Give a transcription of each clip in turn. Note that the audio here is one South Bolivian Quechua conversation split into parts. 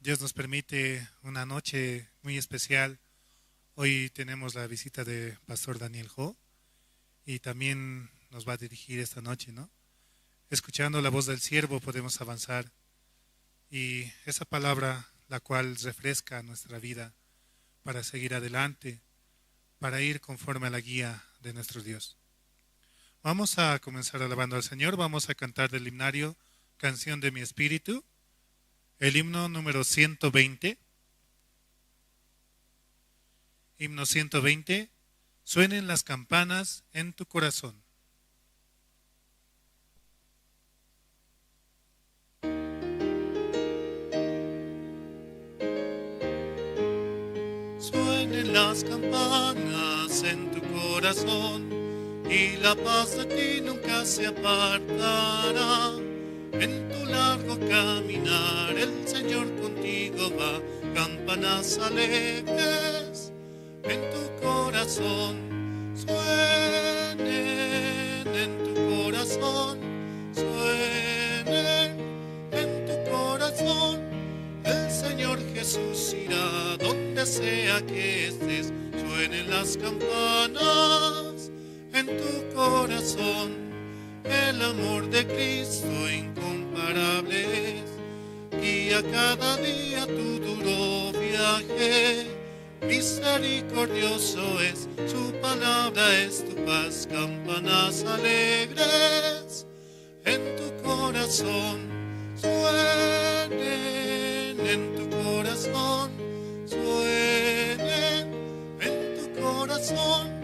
Dios nos permite una noche muy especial. Hoy tenemos la visita de Pastor Daniel Ho y también nos va a dirigir esta noche, ¿no? Escuchando la voz del siervo podemos avanzar y esa palabra la cual refresca nuestra vida para seguir adelante, para ir conforme a la guía de nuestro Dios. Vamos a comenzar alabando al Señor, vamos a cantar del himnario Canción de mi Espíritu, el himno número 120. Himno 120, suenen las campanas en tu corazón. Suenen las campanas en tu corazón y la paz de ti nunca se apartará. En tu largo caminar el Señor contigo va, campanas alegres en tu corazón, suenen en tu corazón, suenen en tu corazón. El Señor Jesús irá donde sea que estés, suenen las campanas en tu corazón. El amor de Cristo incomparable es, guía cada día tu duro viaje. Misericordioso es, su palabra es tu paz, campanas alegres en tu corazón, suenen en tu corazón, suenen en tu corazón.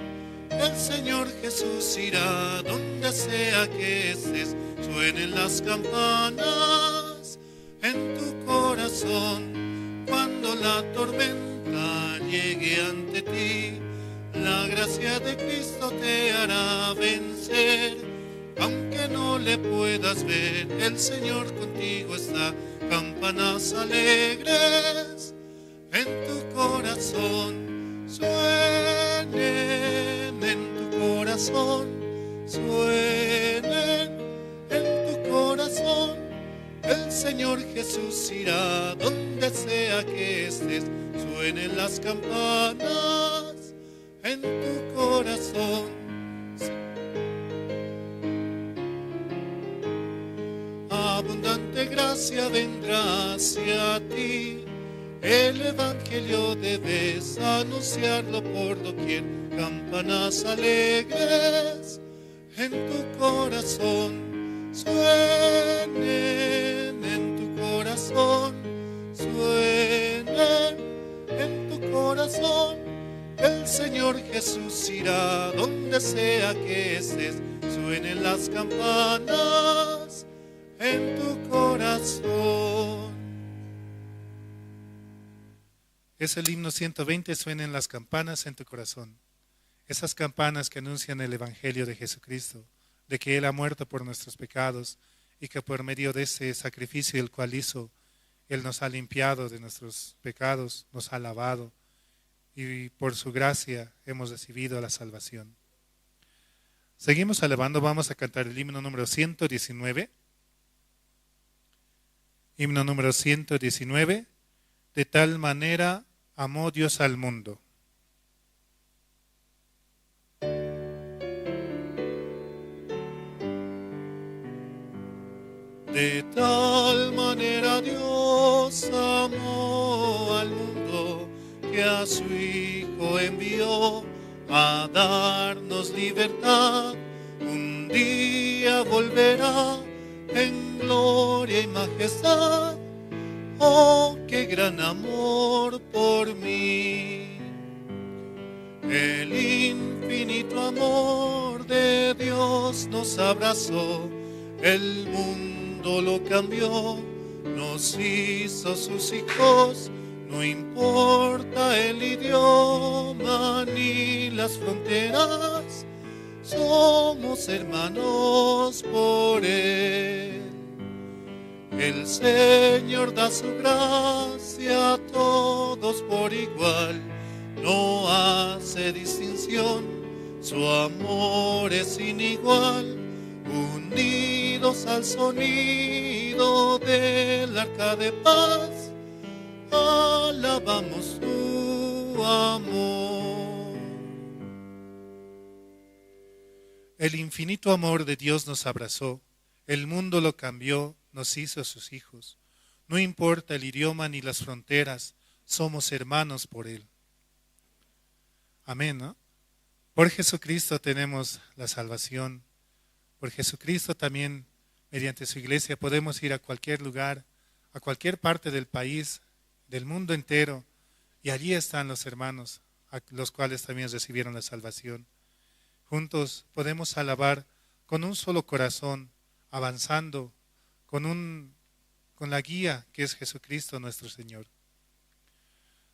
El Señor Jesús irá donde sea que estés, suenen las campanas en tu corazón. Cuando la tormenta llegue ante ti, la gracia de Cristo te hará vencer. Aunque no le puedas ver, el Señor contigo está, campanas alegres en tu corazón, suenen en tu corazón, suenen en tu corazón. El Señor Jesús irá donde sea que estés, suenen las campanas en tu corazón. Abundante gracia vendrá hacia ti, el Evangelio debes anunciarlo por doquier, campanas alegres en tu corazón, suenen en tu corazón, suenen en tu corazón. El Señor Jesús irá donde sea que estés, suenen las campanas en tu corazón. Es el himno 120, suenen las campanas en tu corazón. Esas campanas que anuncian el Evangelio de Jesucristo, de que Él ha muerto por nuestros pecados y que por medio de ese sacrificio el cual hizo, Él nos ha limpiado de nuestros pecados, nos ha lavado y por su gracia hemos recibido la salvación. Seguimos alabando, vamos a cantar el himno número 119. Himno número 119. De tal manera amó Dios al mundo. De tal manera Dios amó al mundo que a su Hijo envió a darnos libertad. Un día volverá en gloria y majestad. Oh, qué gran amor por mí. El infinito amor de Dios nos abrazó, el mundo lo cambió, nos hizo sus hijos. No importa el idioma ni las fronteras, somos hermanos por Él. El Señor da su gracia a todos por igual, no hace distinción, su amor es sin igual. Unidos al sonido del arca de paz, Alabamos su amor. El infinito amor de Dios nos abrazó, el mundo lo cambió, nos hizo sus hijos. No importa el idioma ni las fronteras, somos hermanos por Él. Amén, ¿no? Por Jesucristo tenemos la salvación. Por Jesucristo también, mediante su iglesia, podemos ir a cualquier lugar, a cualquier parte del país, del mundo entero, y allí están los hermanos, a los cuales también recibieron la salvación. Juntos podemos alabar con un solo corazón, avanzando con la guía que es Jesucristo nuestro Señor.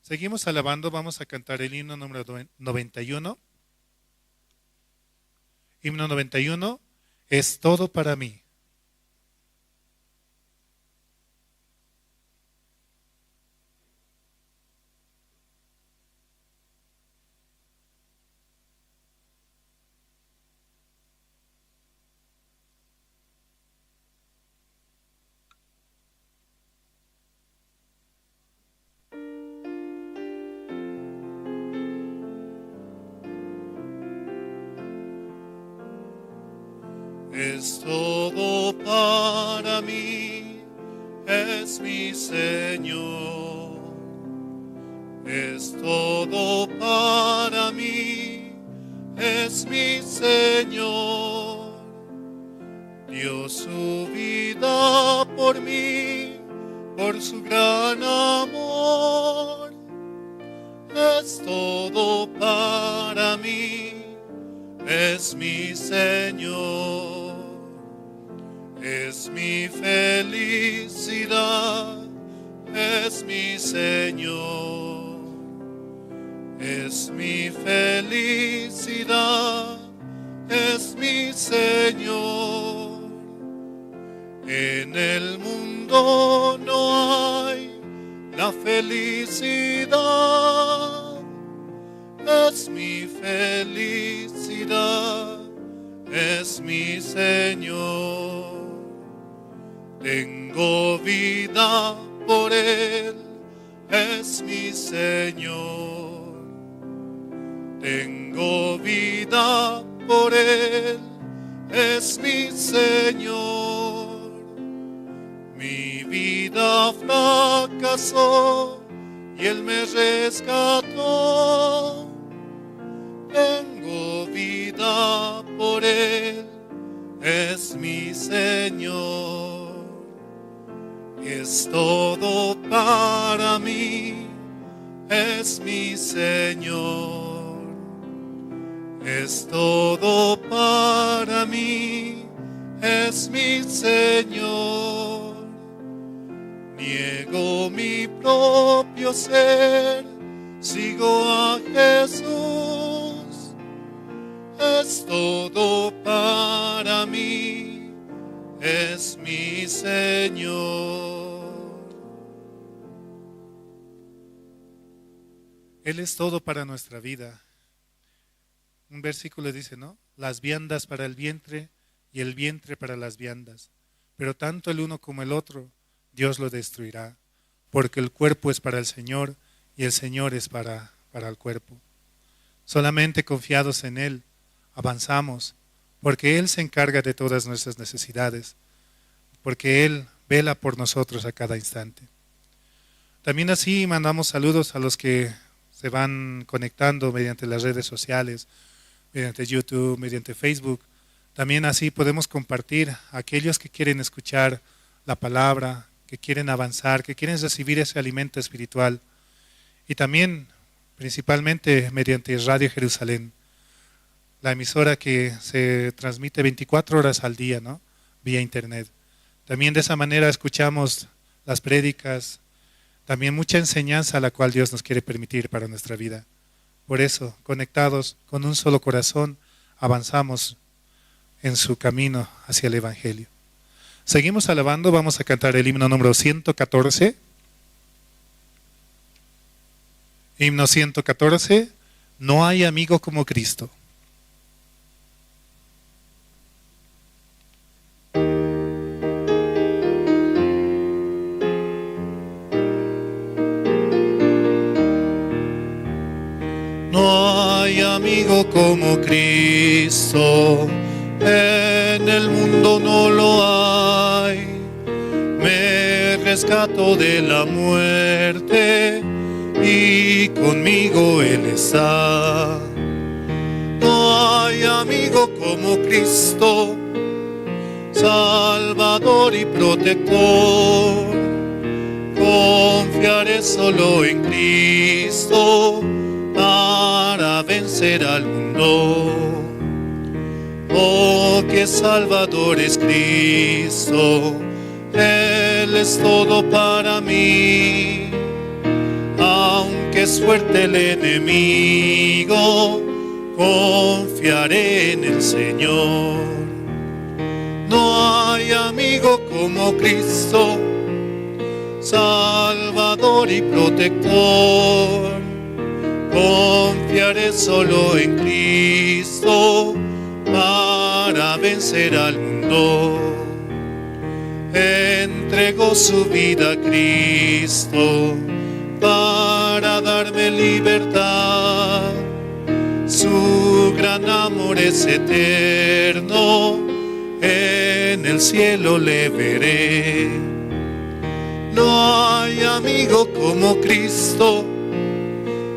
Seguimos alabando, vamos a cantar el himno número 91. Himno 91, es todo para mí. Es todo para mí, es mi Señor. Es todo para mí, es mi Señor. Dio su vida por mí, por su gran amor. Es todo para mí, es mi Señor. Es mi felicidad, es mi Señor. Es mi felicidad, es mi Señor. En el mundo no hay la felicidad. Es mi felicidad, es mi Señor. Tengo vida por Él, es mi Señor. Tengo vida por Él, es mi Señor. Mi vida fracasó y Él me rescató. Tengo vida por Él, es mi Señor. Es todo para mí, es mi Señor. Es todo para mí, es mi Señor. Niego mi propio ser, sigo a Jesús. Es todo para mí, es mi Señor. Él es todo para nuestra vida. Un versículo dice, ¿no? Las viandas para el vientre y el vientre para las viandas. Pero tanto el uno como el otro, Dios lo destruirá, porque el cuerpo es para el Señor y el Señor es para el cuerpo. Solamente confiados en Él, avanzamos, porque Él se encarga de todas nuestras necesidades, porque Él vela por nosotros a cada instante. También así mandamos saludos a los que se van conectando mediante las redes sociales, mediante YouTube, mediante Facebook. También así podemos compartir a aquellos que quieren escuchar la palabra, que quieren avanzar, que quieren recibir ese alimento espiritual. Y también, principalmente, mediante Radio Jerusalén, la emisora que se transmite 24 horas al día, ¿no? Vía internet. También de esa manera escuchamos las prédicas, también mucha enseñanza a la cual Dios nos quiere permitir para nuestra vida. Por eso, conectados con un solo corazón, avanzamos en su camino hacia el Evangelio. Seguimos alabando, vamos a cantar el himno número 114. Himno 114, No hay amigo como Cristo. amigo como Cristo, en el mundo no lo hay. Me rescató de la muerte y conmigo Él está. No hay amigo como Cristo, Salvador y protector. Confiaré solo en Cristo para vencer al mundo. Oh, que Salvador es Cristo, Él es todo para mí. Aunque es fuerte el enemigo, confiaré en el Señor. No hay amigo como Cristo, Salvador y protector. Confiaré solo en Cristo para vencer al mundo. Entregó su vida a Cristo para darme libertad. Su gran amor es eterno, en el cielo le veré. No hay amigo como Cristo,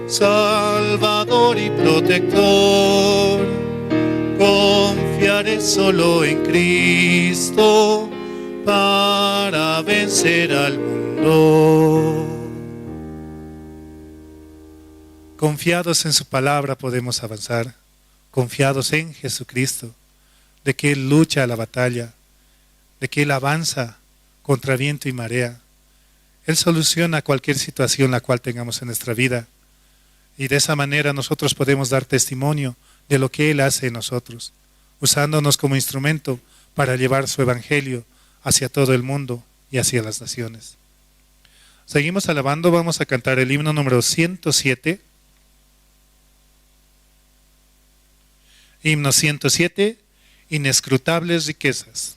Salvador y protector. Confiaré solo en Cristo para vencer al mundo. Confiados en su palabra podemos avanzar, confiados en Jesucristo, de que Él lucha la batalla, de que Él avanza contra viento y marea. Él soluciona cualquier situación la cual tengamos en nuestra vida. Y de esa manera nosotros podemos dar testimonio de lo que Él hace en nosotros, usándonos como instrumento para llevar su evangelio hacia todo el mundo y hacia las naciones. Seguimos alabando, vamos a cantar el himno número 107. Himno 107, Inescrutables riquezas.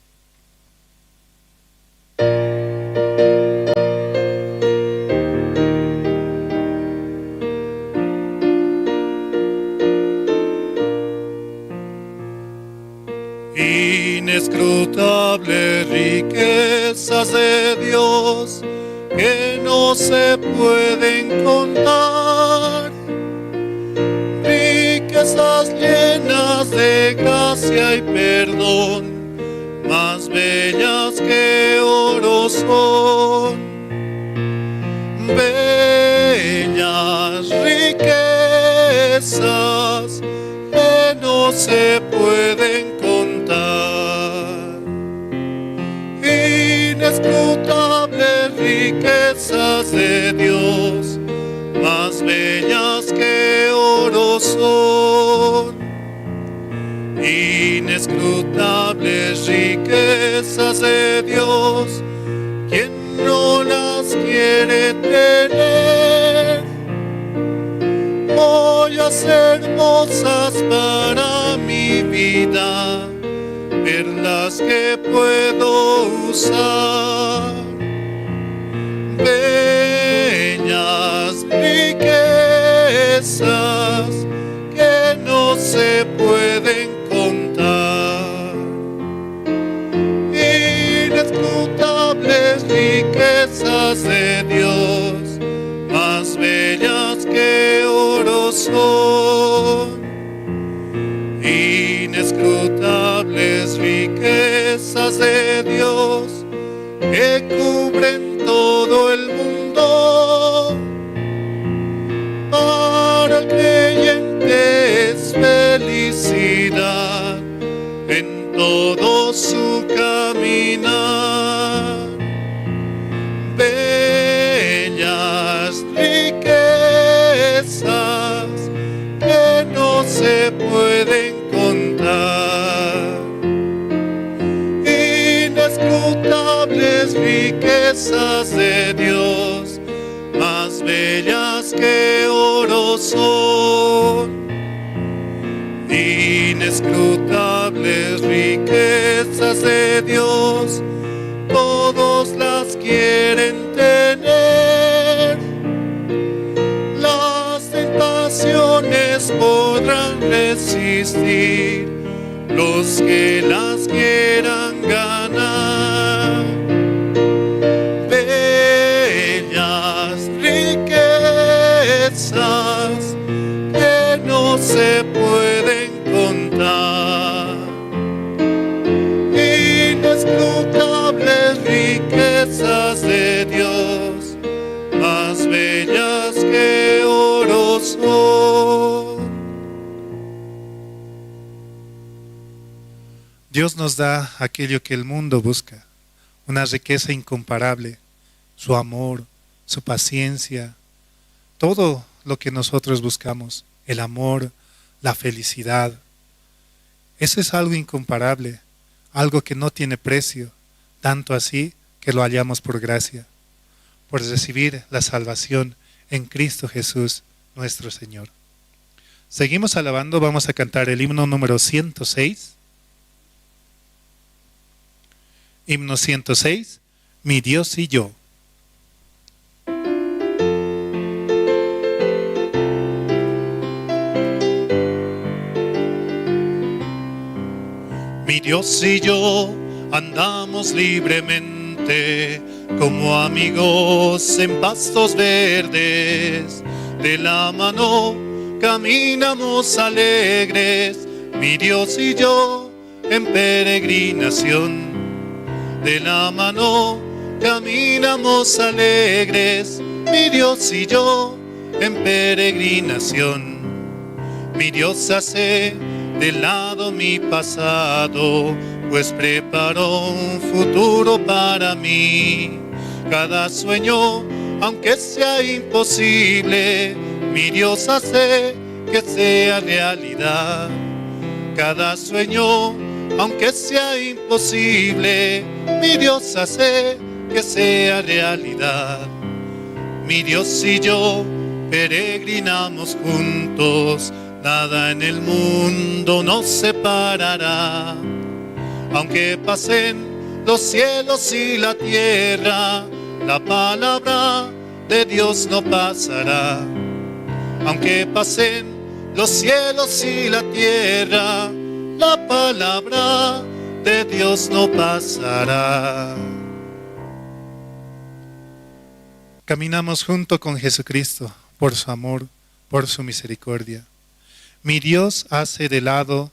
Inescrutables riquezas de Dios que no se pueden contar, riquezas llenas de gracia y perdón, más bellas que oro son. Bellas riquezas que no se pueden contar. Inescrutables riquezas de Dios, más bellas que oro son. Inescrutables riquezas de Dios, quien no las quiere tener. Joyas hermosas para mi vida, perlas que puedo usar. Bellas riquezas que no se pueden contar. Inescrutables riquezas de Dios, más bellas que oro son. Inescrutables riquezas de Dios que cubren todo el mundo. Para el creyente es felicidad en todo su caminar. Bellas riquezas que no se pueden contar. Inescrutables riquezas de Dios, más bellas que oro son. Inescrutables riquezas de Dios, todos las quieren tener. Las tentaciones podrán resistir los que las quieran ganar. Bellas riquezas que no se pueden contar, inescrutables riquezas de Dios, más bellas que oro son. Dios nos da aquello que el mundo busca, una riqueza incomparable, su amor, su paciencia, todo lo que nosotros buscamos, el amor, la felicidad. Eso es algo incomparable, algo que no tiene precio, tanto así que lo hallamos por gracia, por recibir la salvación en Cristo Jesús, nuestro Señor. Seguimos alabando, vamos a cantar el himno número 106. Himno 106, Mi Dios y yo. Mi Dios y yo andamos libremente como amigos en pastos verdes. De la mano caminamos alegres, mi Dios y yo en peregrinación. De la mano caminamos alegres, mi Dios y yo en peregrinación. Mi Dios hace de lado mi pasado, pues preparó un futuro para mí. Cada sueño, aunque sea imposible, mi Dios hace que sea realidad. Cada sueño, aunque sea imposible, mi Dios hace que sea realidad. Mi Dios y yo peregrinamos juntos, nada en el mundo nos separará. Aunque pasen los cielos y la tierra, la palabra de Dios no pasará. Aunque pasen los cielos y la tierra, la palabra de Dios no pasará. Caminamos junto con Jesucristo por su amor, por su misericordia. Mi Dios hace de lado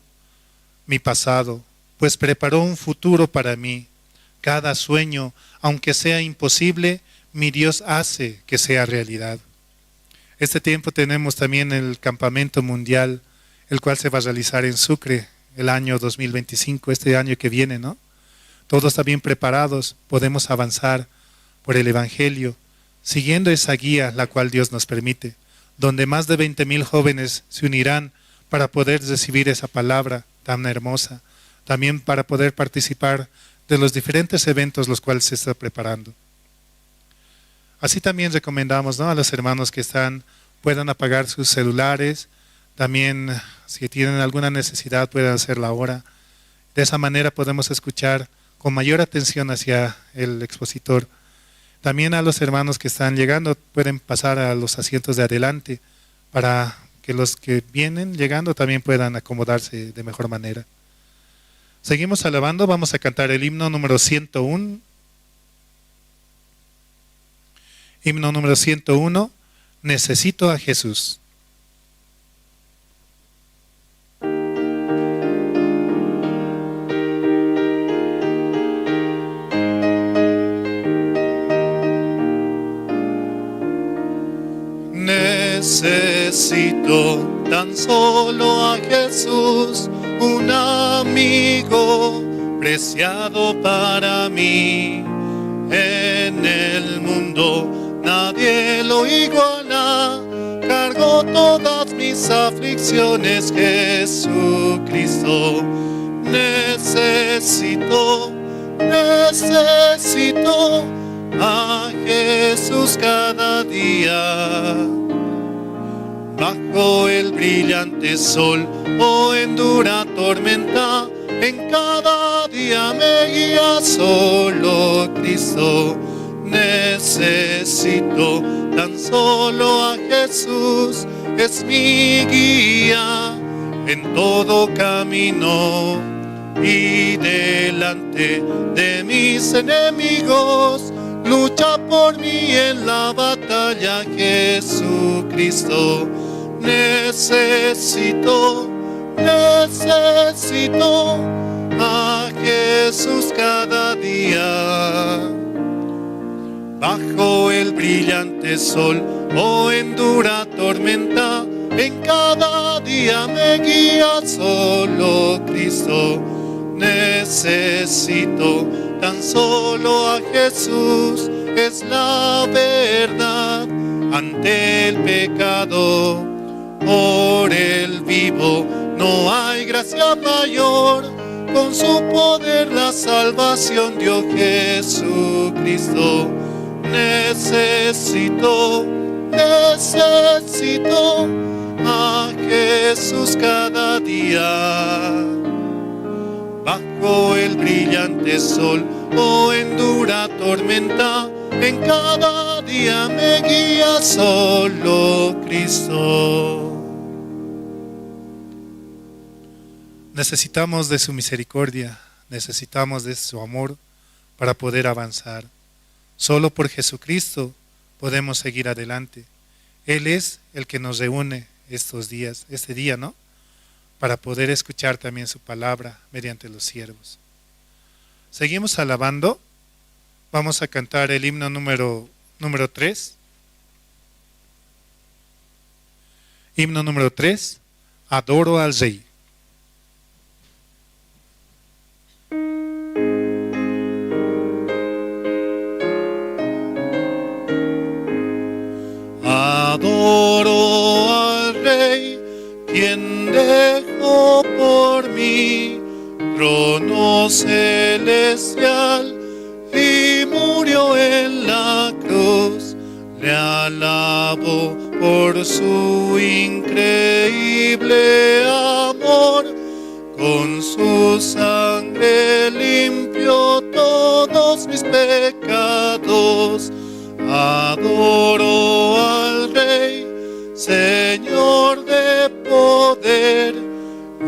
mi pasado, pues preparó un futuro para mí. Cada sueño, aunque sea imposible, mi Dios hace que sea realidad. Este tiempo tenemos también el campamento mundial, el cual se va a realizar en Sucre el año 2025, este año que viene, ¿no? Todos también preparados, podemos avanzar por el Evangelio, siguiendo esa guía la cual Dios nos permite, donde más de 20.000 jóvenes se unirán para poder recibir esa palabra tan hermosa, también para poder participar de los diferentes eventos los cuales se está preparando. Así también recomendamos, ¿no?, a los hermanos que están, puedan apagar sus celulares, también si tienen alguna necesidad pueden hacerla ahora. De esa manera podemos escuchar con mayor atención hacia el expositor. También a los hermanos que están llegando pueden pasar a los asientos de adelante para que los que vienen llegando también puedan acomodarse de mejor manera. Seguimos alabando, vamos a cantar el himno número 101. Himno número 101, Necesito a Jesús. Necesito tan solo a Jesús, un amigo preciado para mí. En el mundo nadie lo iguala, cargo todas mis aflicciones, Jesucristo. Necesito, necesito a Jesús cada día. Bajo el brillante sol o en dura tormenta, en cada día me guía solo Cristo. Necesito tan solo a Jesús, es mi guía, en todo camino y delante de mis enemigos. Lucha por mí en la batalla, Jesucristo. Necesito, necesito a Jesús cada día. Bajo el brillante sol o en dura tormenta, en cada día me guía solo Cristo. Necesito tan solo a Jesús, es la verdad ante el pecado. Por el vivo no hay gracia mayor, con su poder la salvación dio Jesucristo. Necesito, necesito a Jesús cada día. Bajo el brillante sol o en dura tormenta, en cada día me guía solo Cristo. Necesitamos de su misericordia, necesitamos de su amor para poder avanzar. Solo por Jesucristo podemos seguir adelante. Él es el que nos reúne estos días, este día, ¿no? Para poder escuchar también su palabra mediante los siervos. Seguimos alabando. Vamos a cantar el himno número 3. Himno número 3, Adoro al Rey. Adoro al Rey, quien dejó por mí trono celestial y murió en la cruz. Le alabo por su increíble amor, con su sangre limpió todos mis pecados. Adoro al Rey, Señor de poder,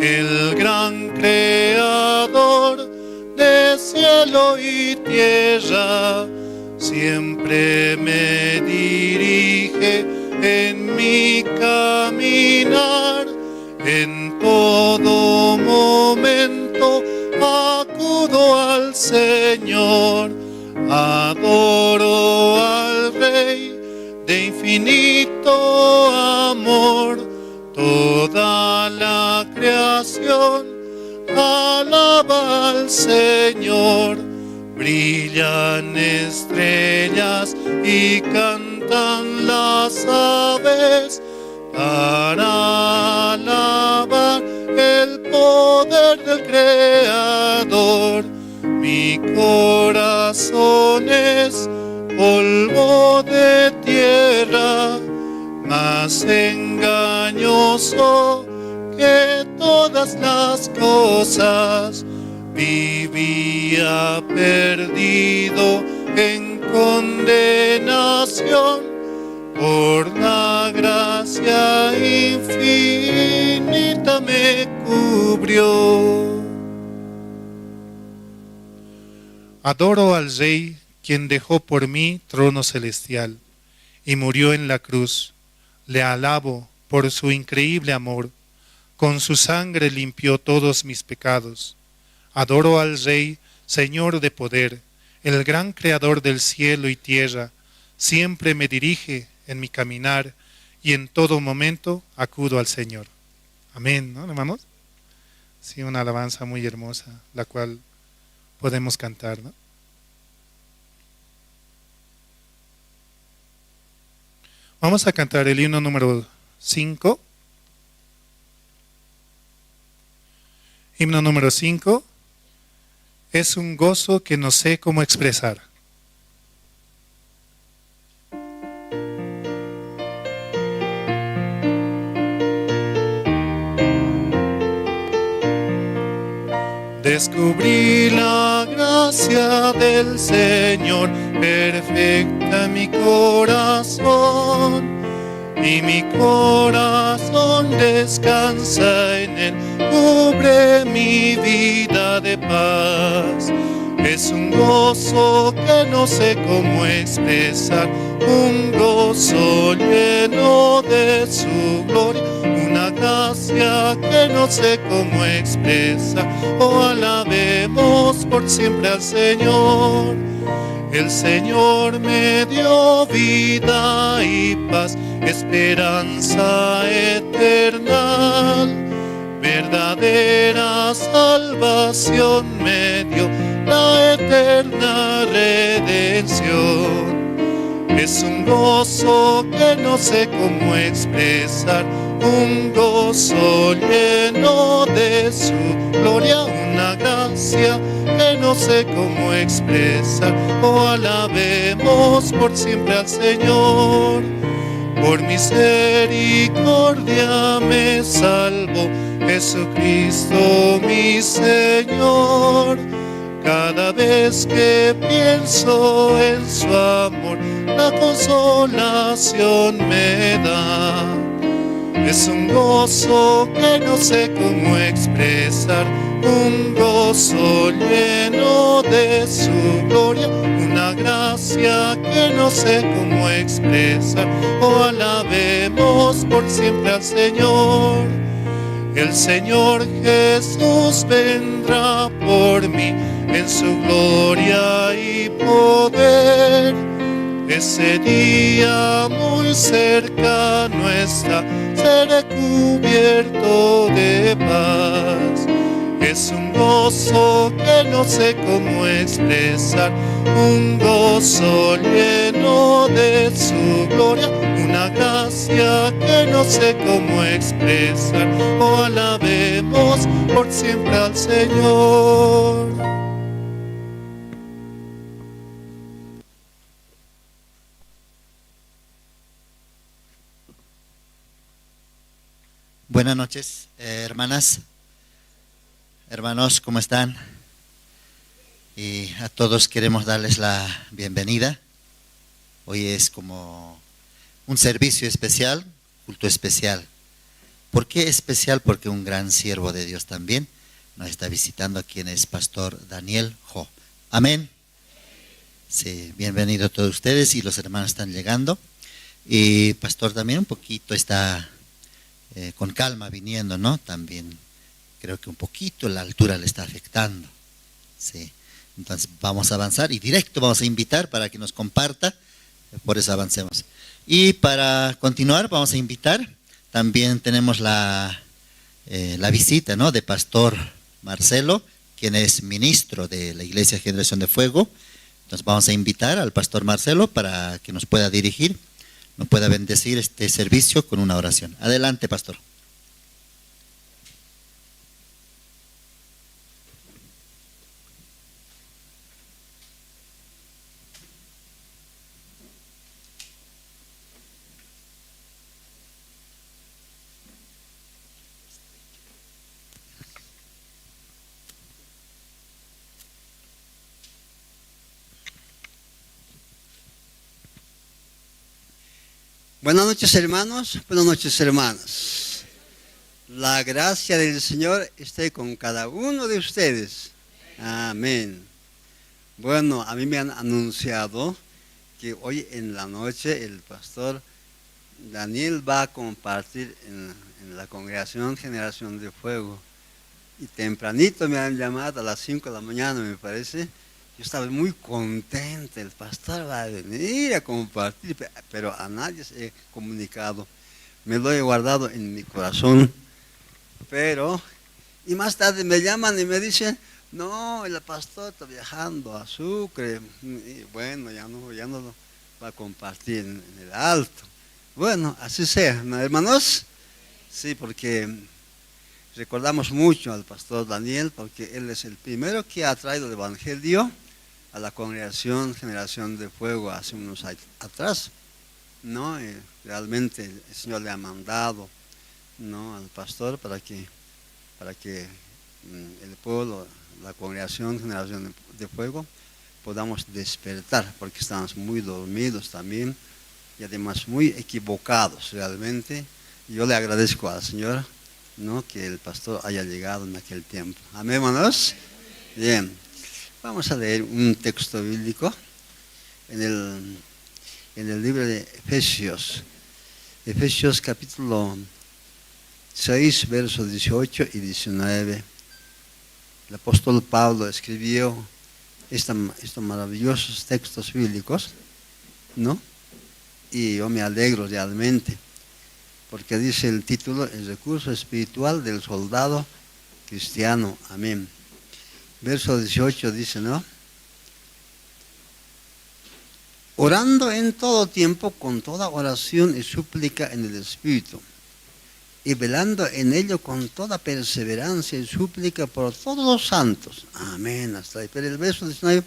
el gran creador de cielo y tierra, siempre me dirige en mi caminar, en todo momento acudo al Señor. Adoro al Rey de infinito amor, toda la creación alaba al Señor. Brillan estrellas y cantan las aves para alabar el poder del Creador. Mi corazón es polvo de tierra, más engañoso que todas las cosas. Vivía perdido en condenación, por la gracia infinita me cubrió. Adoro al Rey, quien dejó por mí trono celestial y murió en la cruz. Le alabo por su increíble amor. Con su sangre limpió todos mis pecados. Adoro al Rey, Señor de poder, el gran creador del cielo y tierra. Siempre me dirige en mi caminar y en todo momento acudo al Señor. Amén, ¿no, hermanos? Sí, una alabanza muy hermosa, la cual podemos cantar, ¿no? Vamos a cantar el himno número 5. Himno número 5. Es un gozo que no sé cómo expresar. Descubrí la gracia del Señor, perfecta mi corazón, Y mi corazón descansa en él, cubre mi vida de paz. Es un gozo que no sé cómo expresar, un gozo lleno de su gloria, una gracia que no sé cómo expresar. Oh, alabemos por siempre al Señor. El Señor me dio vida y paz, esperanza eterna, verdadera salvación me dio, la eterna redención. Es un gozo que no sé cómo expresar, un gozo lleno de su gloria, una gracia que no sé cómo expresar. Oh, alabemos por siempre al Señor. Por misericordia me salvó Jesucristo mi Señor. Cada vez que pienso en su amor, la consolación me da. Es un gozo que no sé cómo expresar, un gozo lleno de su gloria, una gracia que no sé cómo expresar. Oh, alabemos por siempre al Señor. El Señor Jesús vendrá por mí en su gloria y poder. Ese día muy cercano está, seré cubierto de paz. Es un gozo que no sé cómo expresar, un gozo lleno de su gloria, una gracia que no sé cómo expresar. Oh, alabemos por siempre al Señor. Buenas noches, hermanas, hermanos, ¿cómo están? Y a todos queremos darles la bienvenida. Hoy es como un servicio especial, culto especial. ¿Por qué especial? Porque un gran siervo de Dios también nos está visitando, quien es Pastor Daniel Ho. Amén. Sí, bienvenido a todos ustedes y los hermanos están llegando. Y Pastor también un poquito está con calma viniendo, ¿no? También creo que un poquito la altura le está afectando. Sí. Entonces vamos a avanzar y directo vamos a invitar para que nos comparta, por eso avancemos. Y para continuar vamos a invitar, también tenemos la visita, ¿no?, de Pastor Marcelo, quien es ministro de la Iglesia Generación de Fuego. Entonces vamos a invitar al Pastor Marcelo para que nos pueda dirigir, nos pueda bendecir este servicio con una oración. Adelante, Pastor. Buenas noches, hermanos, buenas noches, hermanas. La gracia del Señor esté con cada uno de ustedes. Amén. Bueno, a mí me han anunciado que hoy en la noche el pastor Daniel va a compartir en la congregación Generación de Fuego. Y tempranito me han llamado a las 5 de la mañana, me parece. Yo estaba muy contento, el pastor va a venir a compartir, pero a nadie se he comunicado. Me lo he guardado en mi corazón. Pero, y más tarde me llaman y me dicen, no, el pastor está viajando a Sucre. Y bueno, ya no lo va a compartir en el alto. Bueno, así sea, ¿no, hermanos? Sí, porque recordamos mucho al pastor Daniel, porque él es el primero que ha traído el evangelio a la congregación Generación de Fuego hace unos años atrás, ¿no? Realmente el Señor le ha mandado, ¿no?, al pastor para que el pueblo, la congregación Generación de Fuego, podamos despertar, porque estamos muy dormidos también, Y además muy equivocados realmente. Yo le agradezco al Señor, ¿no?, que el pastor haya llegado en aquel tiempo. Amén, hermanos. Bien, vamos a leer un texto bíblico en el libro de Efesios. Efesios capítulo 6, versos 18 y 19. El apóstol Pablo escribió estos maravillosos textos bíblicos, ¿no? Y yo me alegro realmente, porque dice el título, el recurso espiritual del soldado cristiano. Amén. Verso 18 dice, ¿no? Orando en todo tiempo con toda oración y súplica en el Espíritu, y velando en ello con toda perseverancia y súplica por todos los santos. Amén. Hasta ahí. Pero el verso 19,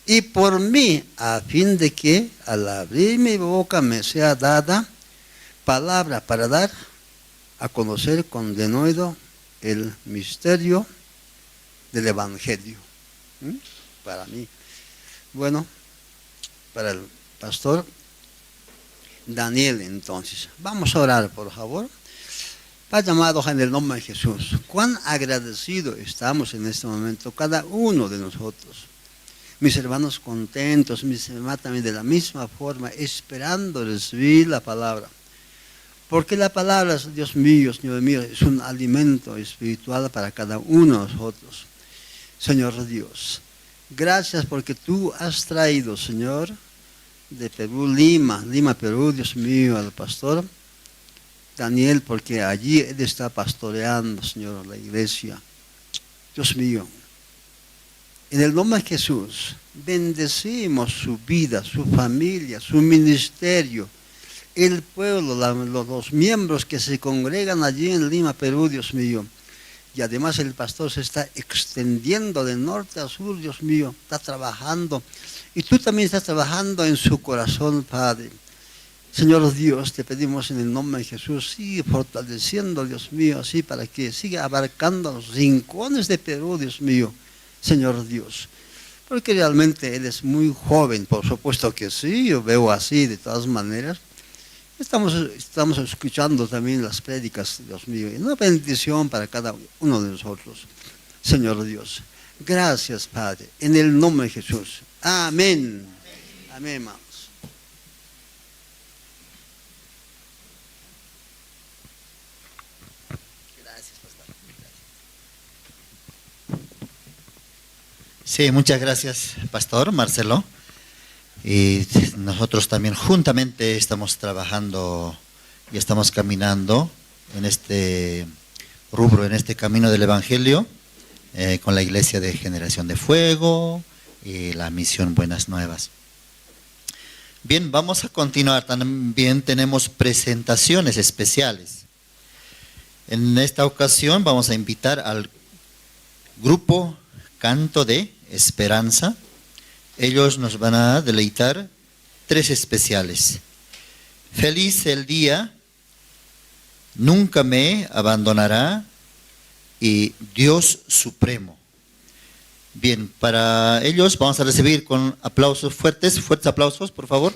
y por mí, a fin de que al abrir mi boca me sea dada palabra para dar a conocer con denuedo el misterio del Evangelio. Para mí. Bueno, para el pastor Daniel, entonces. Vamos a orar, por favor. Padre amado, en el nombre de Jesús, cuán agradecido estamos en este momento, cada uno de nosotros. Mis hermanos contentos, mis hermanas también de la misma forma, esperando recibir la palabra. Porque la palabra, Dios mío, Señor mío, es un alimento espiritual para cada uno de nosotros. Señor Dios, gracias porque tú has traído, Señor, de Perú, Lima, Perú, Dios mío, al pastor Daniel, porque allí él está pastoreando, Señor, la iglesia. Dios mío, en el nombre de Jesús, bendecimos su vida, su familia, su ministerio, el pueblo, los miembros que se congregan allí en Lima, Perú, Dios mío. Y además el pastor se está extendiendo de norte a sur, Dios mío, está trabajando. Y tú también estás trabajando en su corazón, Padre. Señor Dios, te pedimos en el nombre de Jesús, sigue fortaleciendo, Dios mío, así para que siga abarcando los rincones de Perú, Dios mío, Señor Dios. Porque realmente él es muy joven, por supuesto que sí, yo veo así de todas maneras. Estamos escuchando también las prédicas, Dios mío, y una bendición para cada uno de nosotros, Señor Dios. Gracias, Padre, en el nombre de Jesús. Amén. Amén, hermanos. Gracias, pastor. Gracias. Sí, muchas gracias, pastor Marcelo. Y nosotros también juntamente estamos trabajando y estamos caminando en este rubro, en este camino del Evangelio, con la Iglesia de Generación de Fuego y la Misión Buenas Nuevas. Bien, vamos a continuar. También tenemos presentaciones especiales. En esta ocasión vamos a invitar al grupo Canto de Esperanza. Ellos nos van a deleitar 3 especiales. Feliz el día, nunca me abandonará y Dios Supremo. Bien, para ellos vamos a recibir con aplausos fuertes, fuertes aplausos, por favor.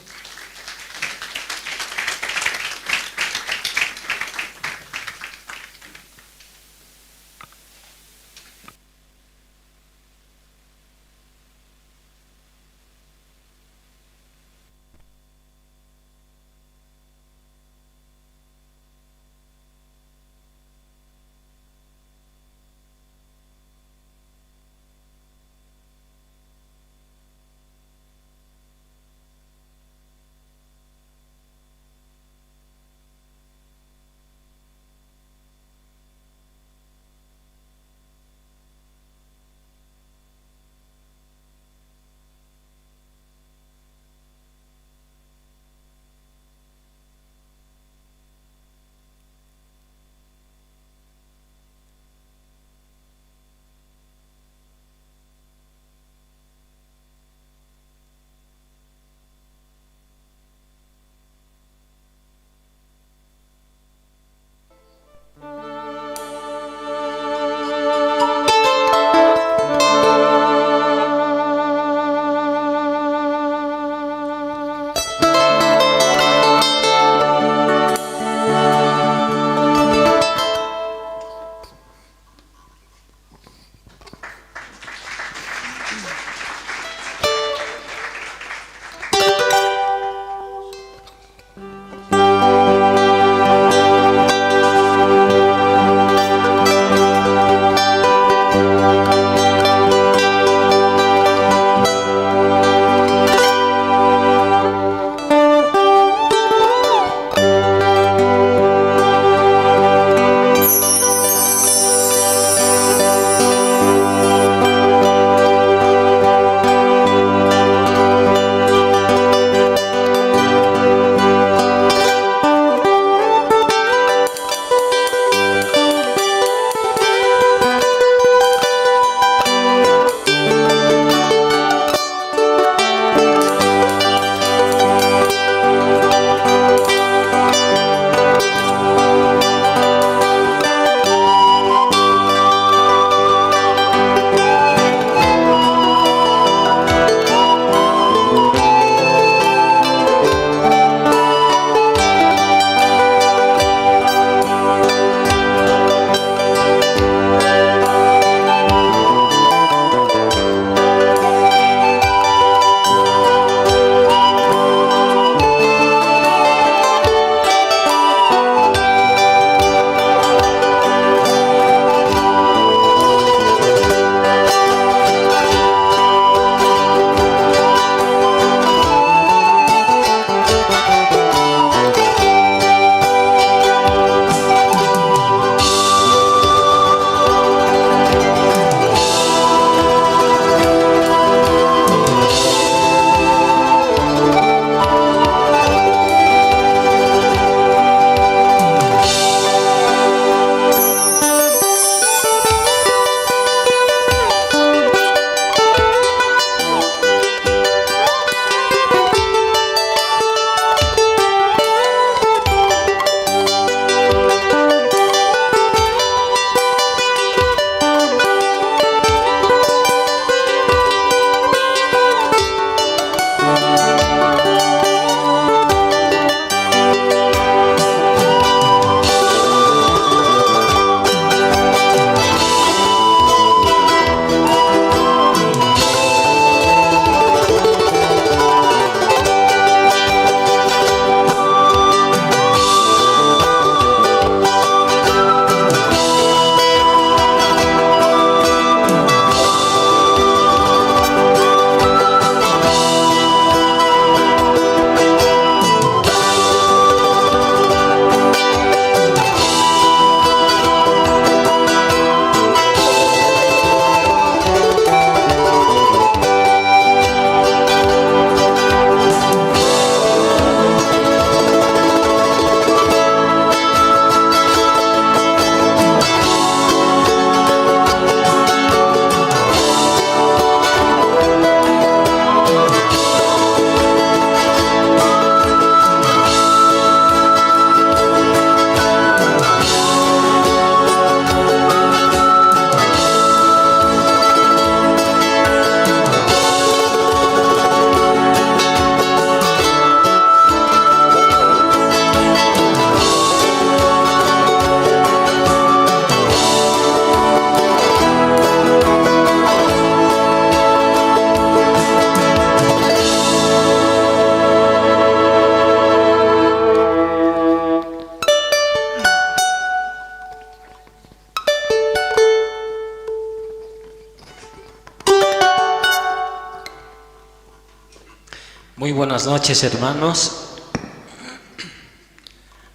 Muy buenas noches, hermanos.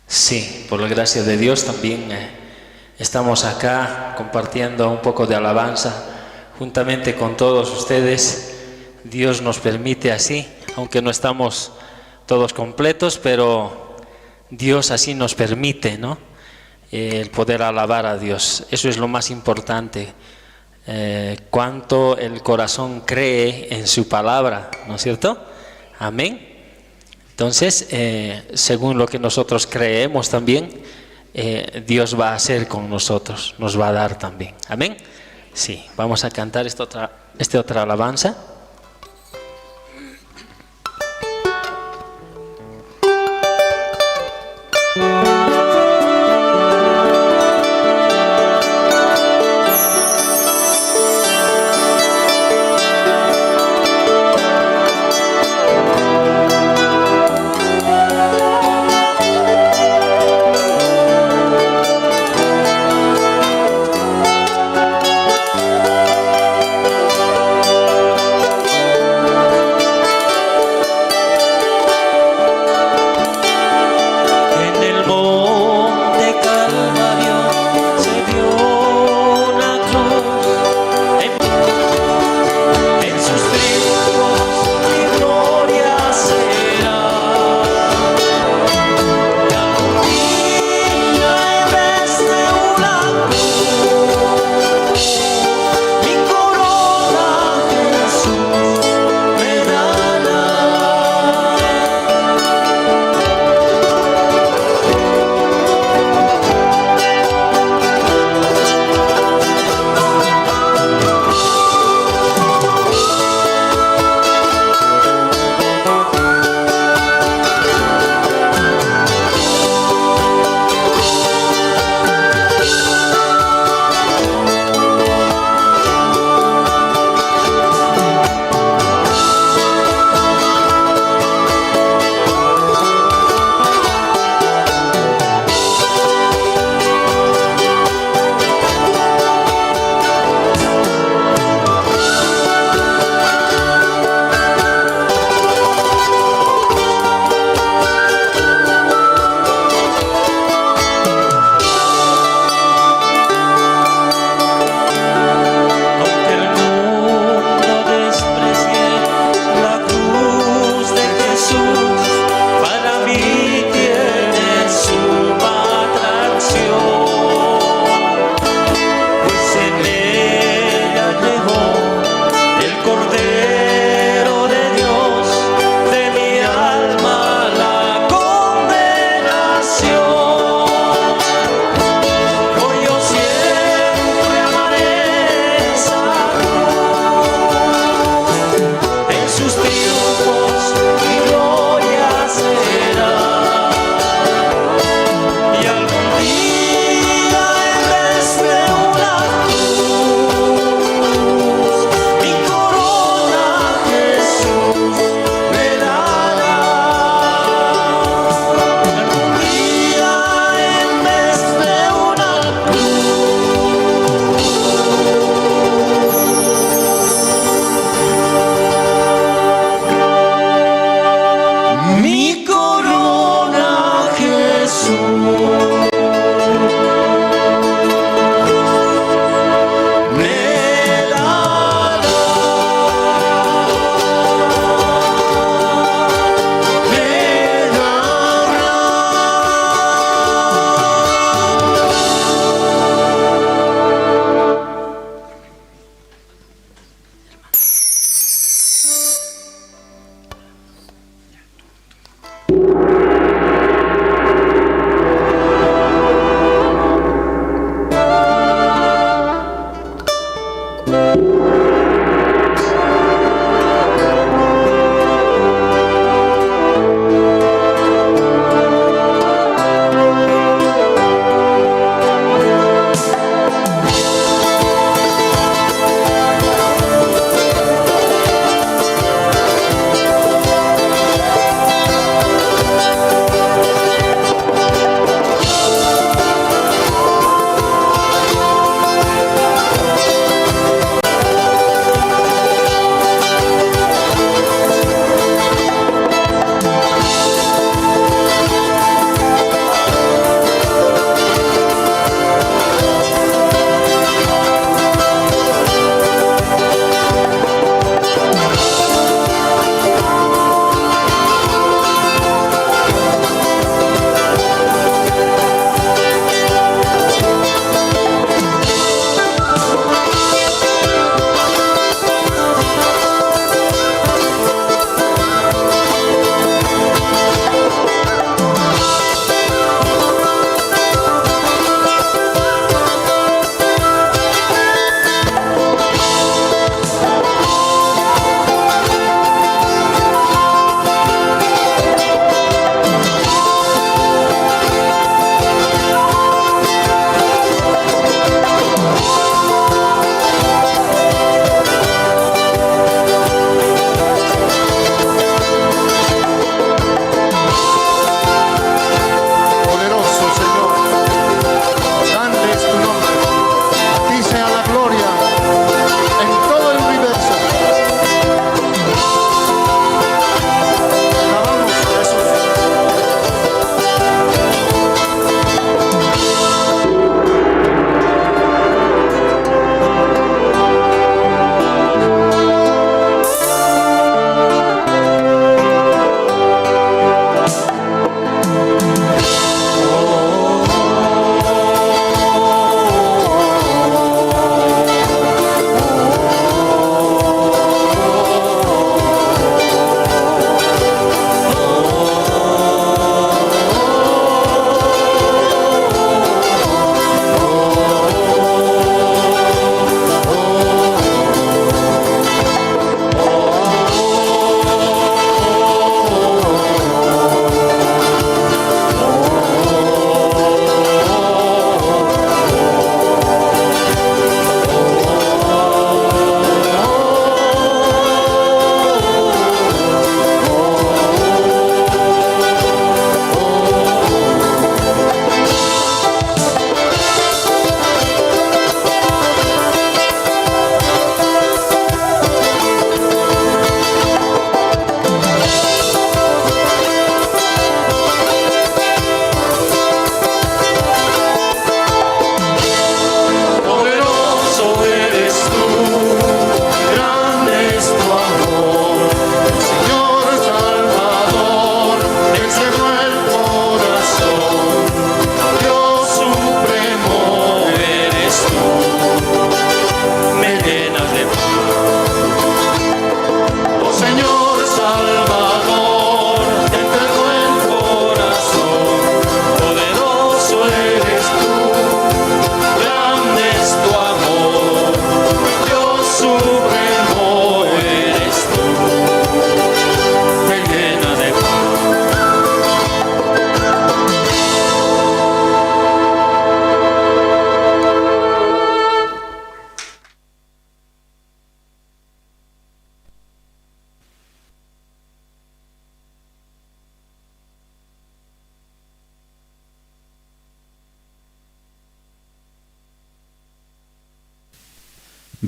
Sí, por la gracia de Dios también estamos acá compartiendo un poco de alabanza juntamente con todos ustedes. Dios nos permite así, aunque no estamos todos completos, pero Dios así nos permite, ¿no? El poder alabar a Dios. Eso es lo más importante. Cuánto el corazón cree en su palabra, ¿no es cierto? Amén. Entonces, según lo que nosotros creemos también, Dios va a hacer con nosotros, nos va a dar también. Amén. Sí, vamos a cantar esta otra alabanza.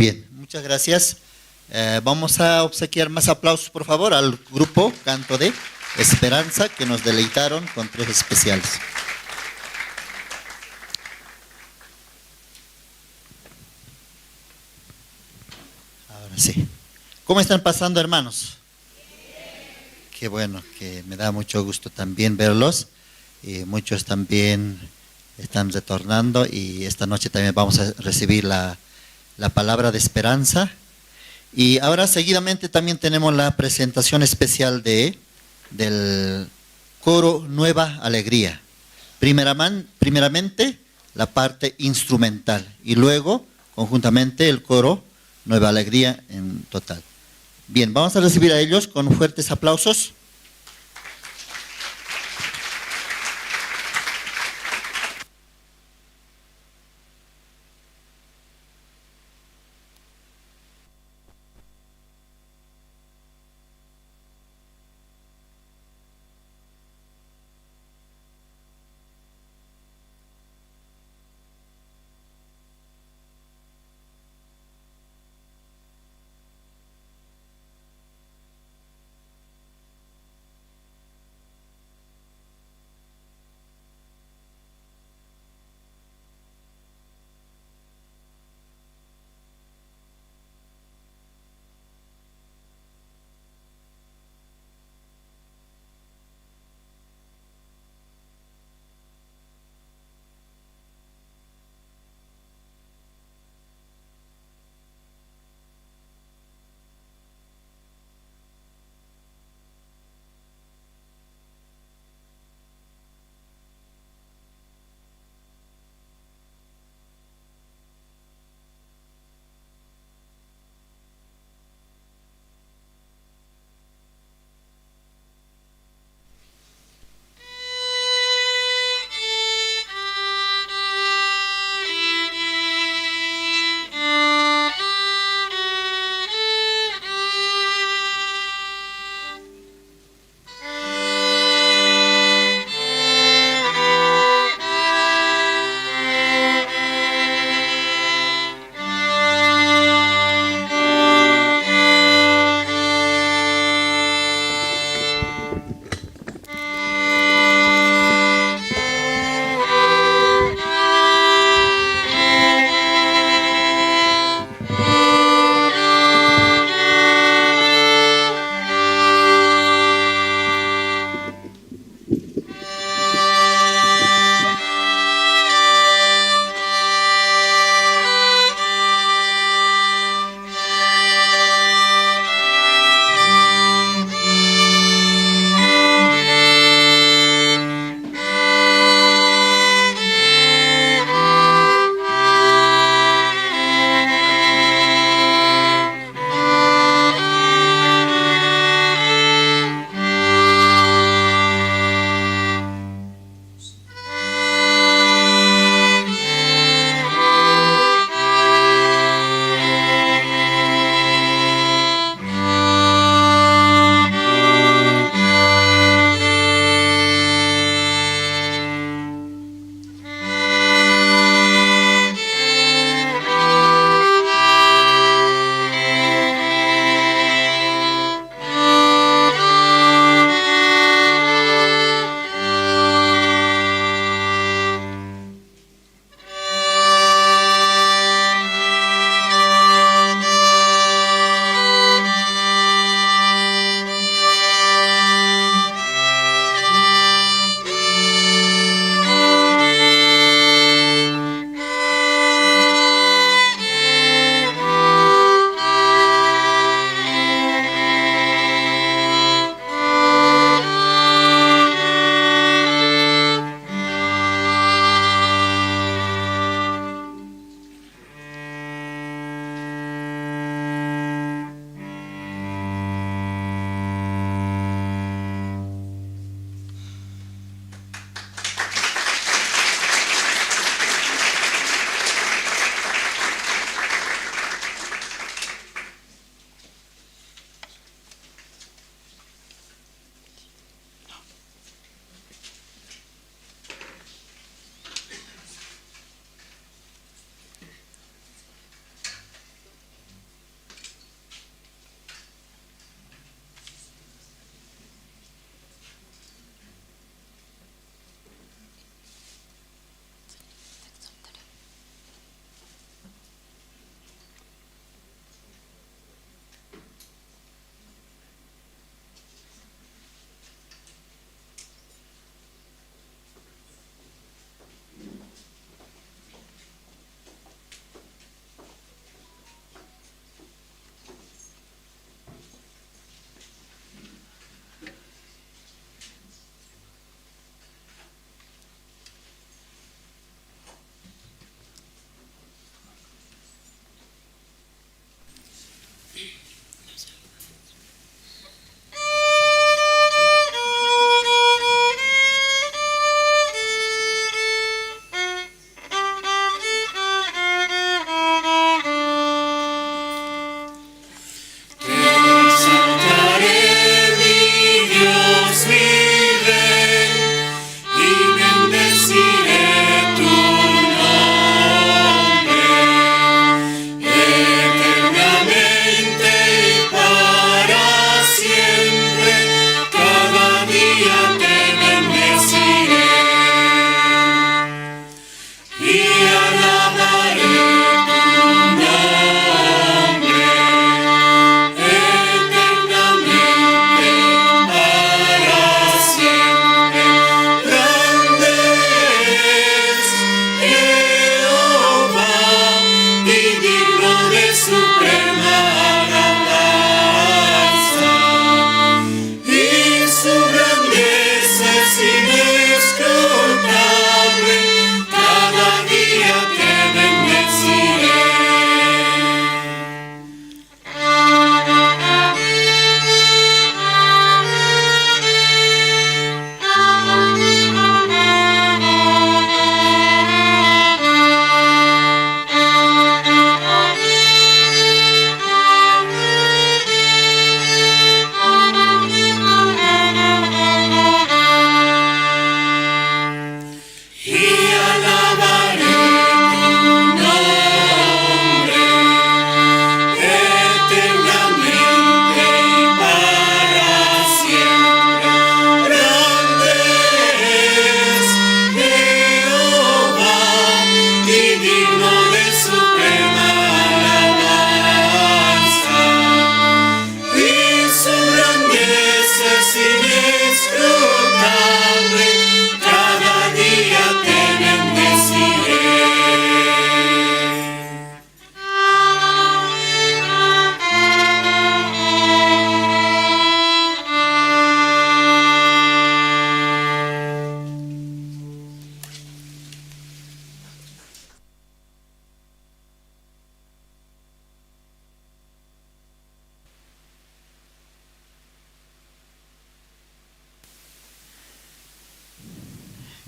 Bien, muchas gracias. Vamos a obsequiar más aplausos, por favor, al grupo Canto de Esperanza, que nos deleitaron con 3 especiales. Ahora sí. ¿Cómo están pasando, hermanos? Qué bueno, que me da mucho gusto también verlos. Y muchos también están retornando y esta noche también vamos a recibir la palabra de esperanza. Y ahora seguidamente también tenemos la presentación especial del coro Nueva Alegría. Primeramente la parte instrumental y luego conjuntamente el coro Nueva Alegría en total. Bien, vamos a recibir a ellos con fuertes aplausos.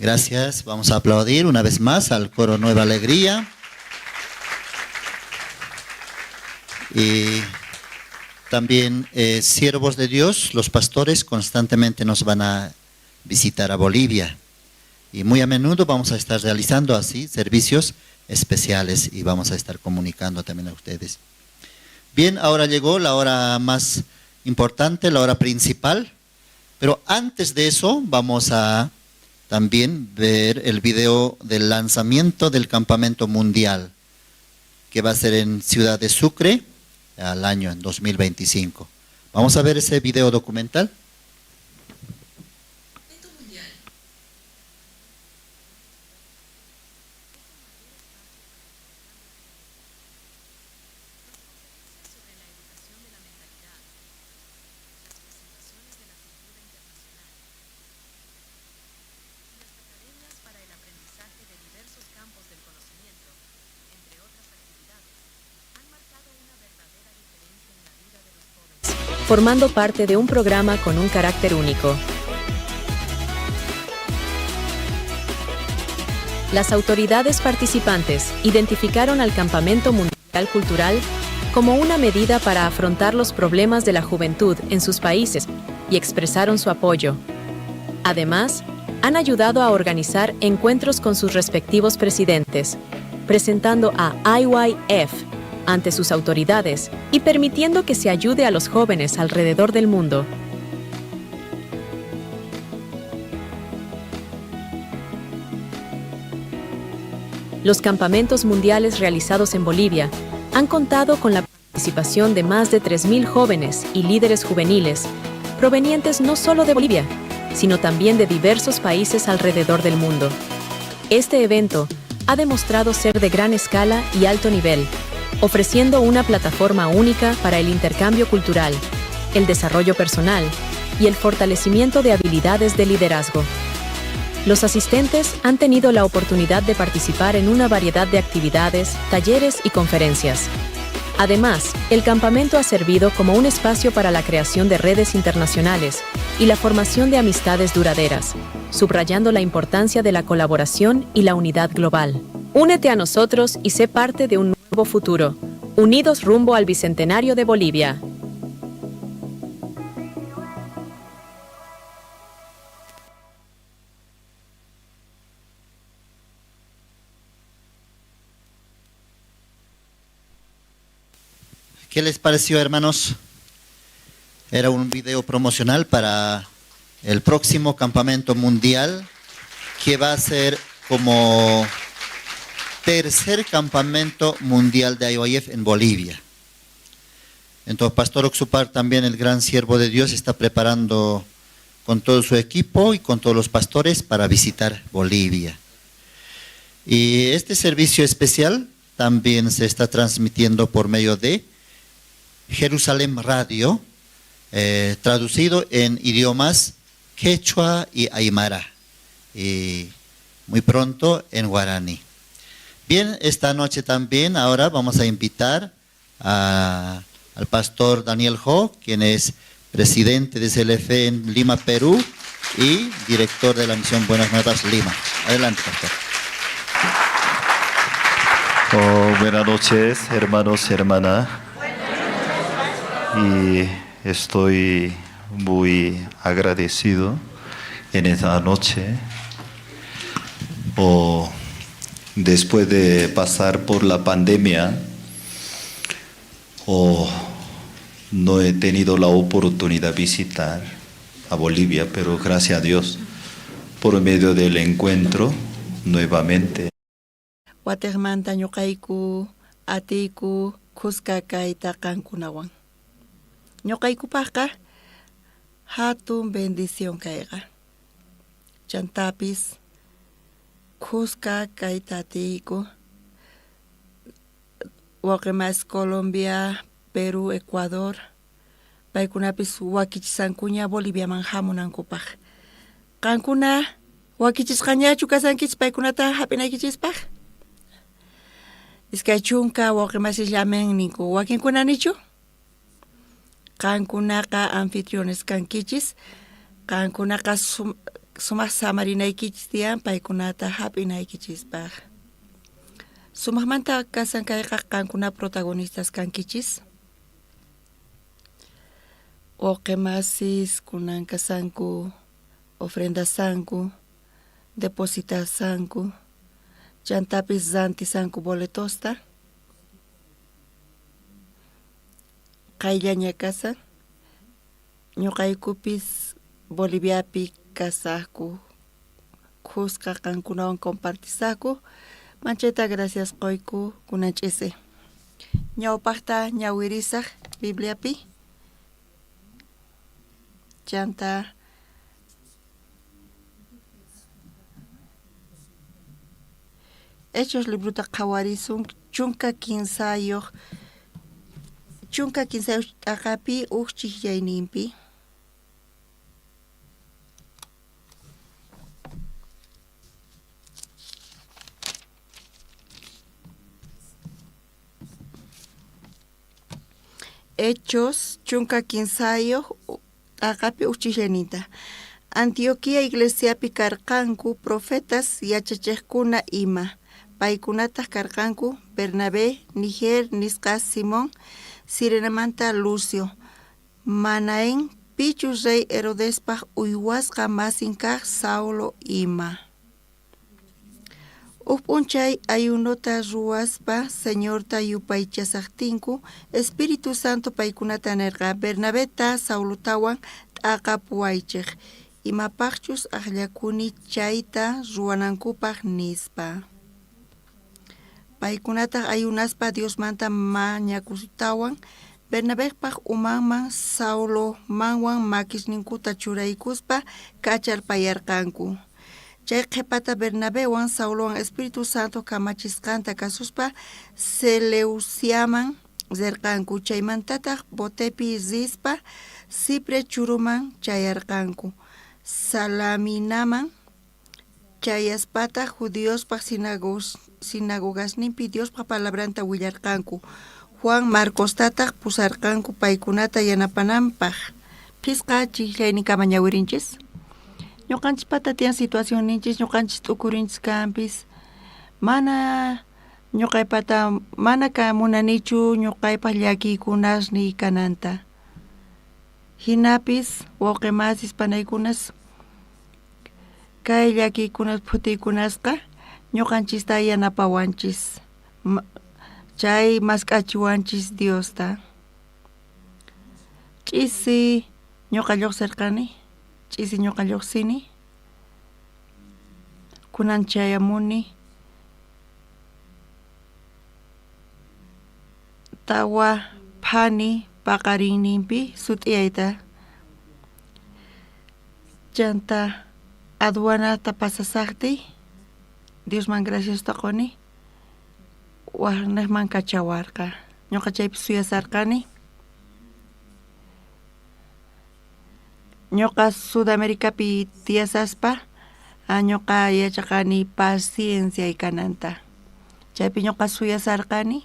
Gracias. Vamos a aplaudir una vez más al coro Nueva Alegría. Y también siervos de Dios, los pastores constantemente nos van a visitar a Bolivia. Y muy a menudo vamos a estar realizando así servicios especiales y vamos a estar comunicando también a ustedes. Bien, ahora llegó la hora más importante, la hora principal. Pero antes de eso vamos a también ver el video del lanzamiento del campamento mundial, que va a ser en Ciudad de Sucre al año en 2025. Vamos a ver ese video documental. Formando parte de un programa con un carácter único. Las autoridades participantes identificaron al Campamento Mundial Cultural como una medida para afrontar los problemas de la juventud en sus países y expresaron su apoyo. Además, han ayudado a organizar encuentros con sus respectivos presidentes, presentando a IYF ante sus autoridades y permitiendo que se ayude a los jóvenes alrededor del mundo. Los campamentos mundiales realizados en Bolivia han contado con la participación de más de 3.000 jóvenes y líderes juveniles, provenientes no solo de Bolivia, sino también de diversos países alrededor del mundo. Este evento ha demostrado ser de gran escala y alto nivel, ofreciendo una plataforma única para el intercambio cultural, el desarrollo personal y el fortalecimiento de habilidades de liderazgo. Los asistentes han tenido la oportunidad de participar en una variedad de actividades, talleres y conferencias. Además, el campamento ha servido como un espacio para la creación de redes internacionales y la formación de amistades duraderas, subrayando la importancia de la colaboración y la unidad global. Únete a nosotros y sé parte de un nuevo futuro, unidos rumbo al Bicentenario de Bolivia. ¿Qué les pareció, hermanos? Era un video promocional para el próximo campamento mundial, que va a ser como tercer campamento mundial de IYF en Bolivia. Entonces, Pastor Oxupar, también el gran siervo de Dios, está preparando con todo su equipo y con todos los pastores para visitar Bolivia. Y este servicio especial también se está transmitiendo por medio de Jerusalén Radio, traducido en idiomas quechua y aymara, y muy pronto en guaraní. Bien, esta noche también ahora vamos a invitar al pastor Daniel Ho, quien es presidente de CLF en Lima, Perú, y director de la misión Buenas Nuevas Lima. Adelante, pastor. Oh, buenas noches, hermanos y hermanas. Y estoy muy agradecido en esta noche. Oh, después de pasar por la pandemia, oh, no he tenido la oportunidad de visitar a Bolivia, pero gracias a Dios, por medio del encuentro nuevamente. Watejmanta ñuqayku atiyku khuska kayta qankunawan. Ñuqaykupaqqa hatun bendición kayqa. Chantapis khuska kayta atiyku. Wawqimas Colombia, Perú, Ecuador, paykunapis wakichisankuña Boliviaman hamunankupaq. Qankuna wakichisqañachu kasankichis paykunata hap'inaykichispaq? Iskay chunka wawqimasis llamen ninku wakinkuna nichu? Qankunaqa anfitriones kankichis, qankunaqa Sumaq samarinaykichis tiyan paykunata hap'inaykichispaq. Sumaqmanta kasan kayqa qankuna protagonistas kankichis. Wawqi masis kunan kasanku ofrendasanku depositasanku chantapis rantisanku boletosta. Qayllaña kasan ñuqaykupis Boliviapi kasaqku khuska qankunawan compartisaqku manchayta gracias qoyku kunan ch'isi. Ñawpaqta ñawirisaq Bibliapi chanta Hechos librota qhawarisun 13 t'aqapi uj chijllayninpi. Hechos 13 t'aqapi uj chijllayninta. Antioquía iglesiapi karqanku profetas yachachejkuna ima. Paykunataq karqanku Bernabé, Niger nisqa Simón, Cirenamanta Lucio, Manaén, pichus rey Herodespaj uywasqa masin kaj Saulo ima. Uj p'unchay ayunota ruwaspa Señorta yupaychasajtinku, Espíritu Santo paykunata nerqa Bernabeta Saulotawan t'aqapuwaychej, imapajchus ajllakuni chayta ruwanankupaj nispa. Paykunataq ayunaspa Diosmanta mañakustawan Bernabejpaj umanman Saulomanwan makisninkuta churaykuspa kacharpayarqanku. Chay qhepata Bernabewan Saulowan Espíritu Santo kamachisqanta kasuspa Seleuciaman rirqanku, chaymantataq botepi rispa Chipre churuman chayarqanku. Salaminaman chayaspataq judiospaj sinagogasninpi Diospa palabranta willarqanku. Juan Marcostataq pusarqanku paykunata yanapananpaj. Phisqa chijllayninkama ñawirinchis. Ñuqanchispata tiyan situacionninchis, ñuqanchis t'ukurinchis kanpis. Mana ñuqaypata mana ka munanichu ñuqaypaj llakiykunasniy kananta. Jinapis wawqi masis panaykunas kay llakiykunas phutiykunasqa ñuqanchista yanapawanchis. Chay mask'achiwanchis Diosta. Ch'isi ñuqa lluqsirqani, ch'isi ñuqa lluqsini. Kunan chayamuni tawa phani paqarinninpi sut'iyayta. Chanta aduanata pasasaqtiy Diosman graciasta quni wajnejman kachawarqa. Ñuqa chaypi suyasarqani. Ñuqa Sudamericapi tiyasaspa ñuqa yachaqani pacienciay kananta. Chaypi ñuqa suyasarqani.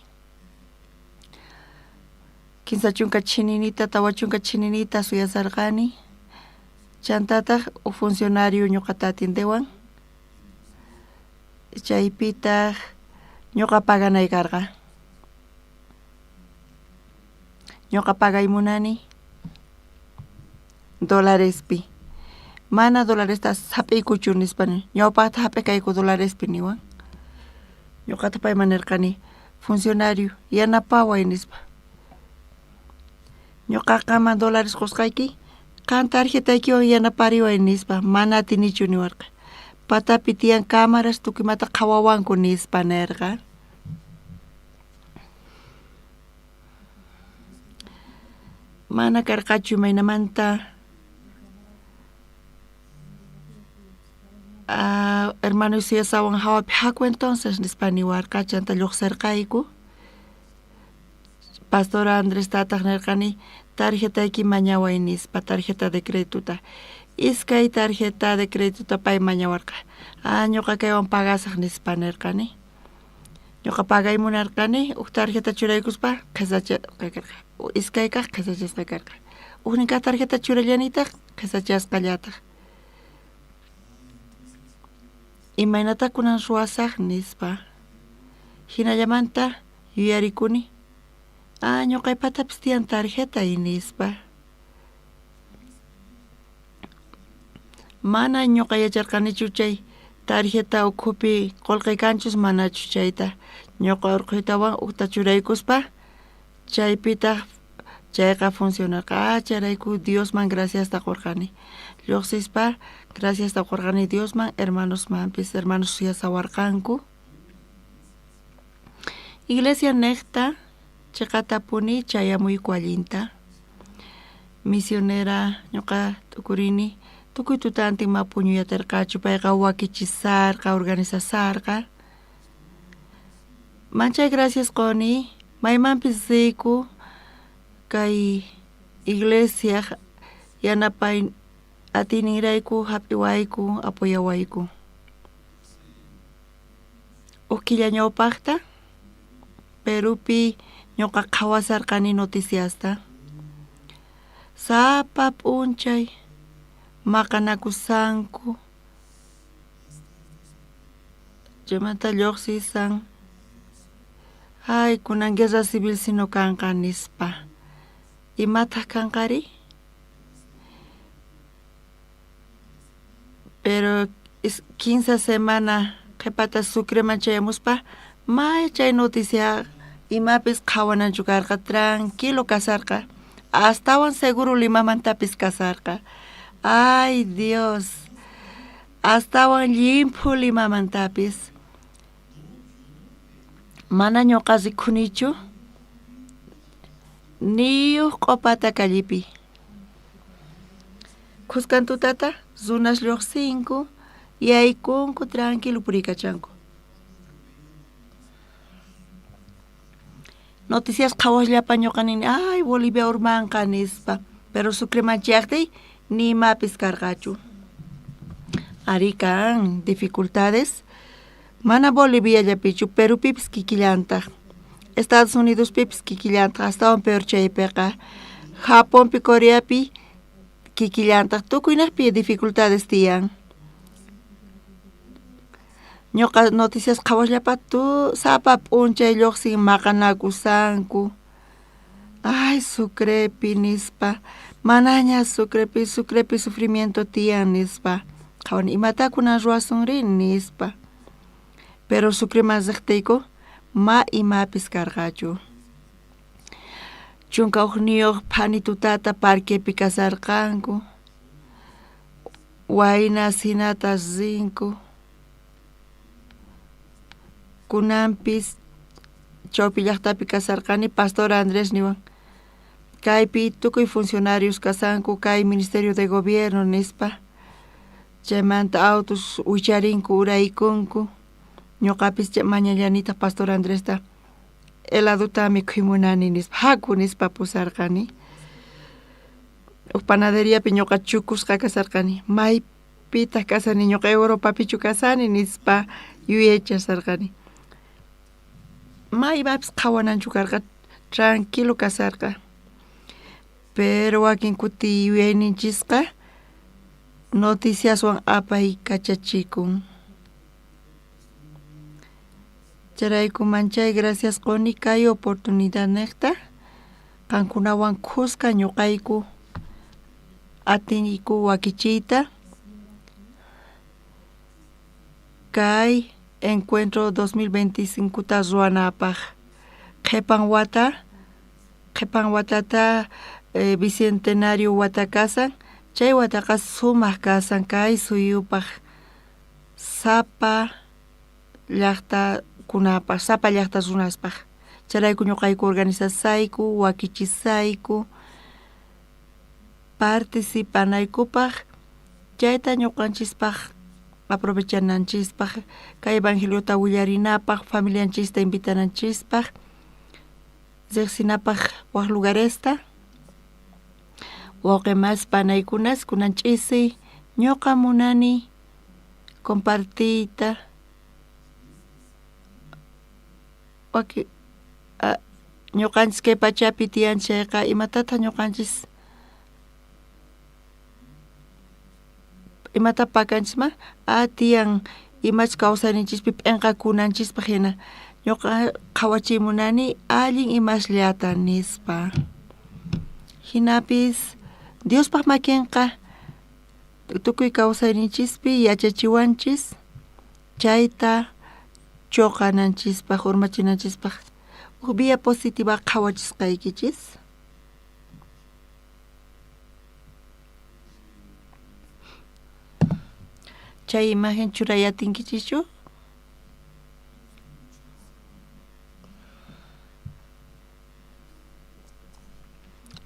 30 chininita, 40 chininita suyasarqani. Chantataq uj funcionario ñuqata atindewan. Chaypitaq ñuqa paganay karqa. Ñuqa pagay munani dolarespi. Mana dolaresta hap'iykuchu nispa ñawpaqta hap'ikayku dolarespi niwan. Ñuqata payman nirqani funcionario yanapaway nispa. Ñuqa qaman dólares qusqayki, qan tarjetaykiwan yanapariway nispa, mana atinichu niwarqa. Patapi tiyan cámaras tukuymata qhawawanku nispa nerqa. Mana karqachu imaynamanta hermano Isiasawan hawapi haku entonces nispa niwarqa, chanta lluqsirqayku. Pastor Andrestataq nirqani tarjetayki mañaway nispa, tarjeta de créditota. Iskay tarjeta de créditota pay mañawarqa. Ñuqa kaywan pagasaq nispa nirqani. Ñuqa pagay munarqani uj tarjeta churaykuspa qhesachasqa karqa. Iskay kaq qhesachasqa karqa. Ujnin kaq tarjeta churallanitaq qhesachasqallataq. Imaynatá kunan ruwasaj nispa. Jinallamanta yuyarikuni, ah, ñuqaypatapis tiyan tarjetay nispa. Mana ñuqa yacharqanichu chay tarjeta ukhupi qullqi kanchus manachus chayta. Ñuqa urqhuytawan ujta churaykuspa chaypitaq chayqa funcionarqa. Ah, chayrayku Diosman graciasta qurqani. Lluqsispa graciasta qurqani Diosman, hermanosmanpis, hermanos suyasawarqanku. Iglesia niqta chiqatapuni chayamuyku allinta. Misionera ñuqa t'ukurini tukuy tutantin ma puñuyatarqachu, payqa wakichisarqa, organizasarqa. Manchay gracias quni, maymanpis riyku kay iglesiaj yanapay atiyninrayku jap'iwayku, apoyawayku. Uj killa ñawpaqta Perupi ñuqa qhawasarqani noticiasta. Sapa p'unchay maqanakusanku, chaymanta lluqsisan, ay kunan guerra civil sino kanqa nispa. Imataq kanqari? Pero kinsa semana qhipata Sucreman chayamuspa may chay noticia imapis qhawananchu karqa, tranquilo kasarqa, astawan seguro Limamantapis kasarqa. Ay Dios, astawan llimphu Limamantapis. Mana ñuqa rikhunichu ni uj q'opata callepi. Khuskan tutata runas lluqsinku, yaykunku tranquilo puriykachanku. Noticias qhawasllapa ñuqa nini, ay Bolivia urmanqa nispa, pero Sucreman chayaqtiy ni imapis karqachu. Arí kan dificultades, mana Boliviallapichu, Perupipis kikillantaq, Estados Unidospipis kikillantaq, astawan peor chaypiqa, Japonpi, Coreapi kikillantaq, tukuynejpi dificultades tiyan. Ñuqa noticias qhawasllapa tu sapa p'unchay lluqsin maqanakusanku, ay Sucrepi nispa, manaña Sucrepi, Sucrepi sufrimiento tiyan nispa, qhawani imatá kunan ruwasunri nispa. Pero Sucreman riqtiyku ma imapis karqachu. 11 phani tutata parquepi kasarqanku, waynas jinata rinku. Kunanpis chawpi llaqtapi kasarqani pastor Andrés niwan, kaypi tukuy funcionarios kasanku kay ministerio de gobierno nispa, chaymanta autos wicharinku uraykunku, ñuqapis mañallanitaq pastor Andresta heladota mikhuy munani nispa, haku nispa pusarqani. Uj panaderiapi ñuqa chukusqa kasarqani, maypitaq kasani ñuqa Europapichu kasani nispa yuyaychasarqani. Ma imapis qhawananchu karqa, tranquilo kasarqa. Pero wakin kuti yuyayninchisqa noticiaswan apaykachachikun. Chayrayku manchay gracias quni kay oportunidad niqta qankunawan khuska ñuqayku atiyku wakichiyta kay encuentro 2025 ta ruwanapaq. Qhipan wata, qhipan watata bicentenario wata kasan, chay wataqa sumaq kasan kay suyupaq sapa llaqtakunapaq, sapa llaqta runaspaq. Chayrayku ñuqayku organizasayku, wakichisayku participanaykupaq, chayta ñuqanchispaq aprovechananchispaq, kay evangeliota willarinapaq, familianchista invitananchispaq, riqsinapaq waj lugaresta. Wawqi mas panaykunas kunan ch'isi ñuqa munani compartiyta waki ñuqanchis kay pachapi tiyan chayqa imatataq ñuqanchis imata pakanchisma? Ah, tiyan Imachus kawsayninchispi p'enqakunanchispaj hina. Ñuqa qhawachiy munani allin imasllata nispa. Hinapis Diospaj makinqa tukuy kawsayninchispi yachachiwanchis chayta choqananchispaj urmachinanchispaj. Uj vía positiva qhawachisqaykichis. Chay imagen churay atinkichischu?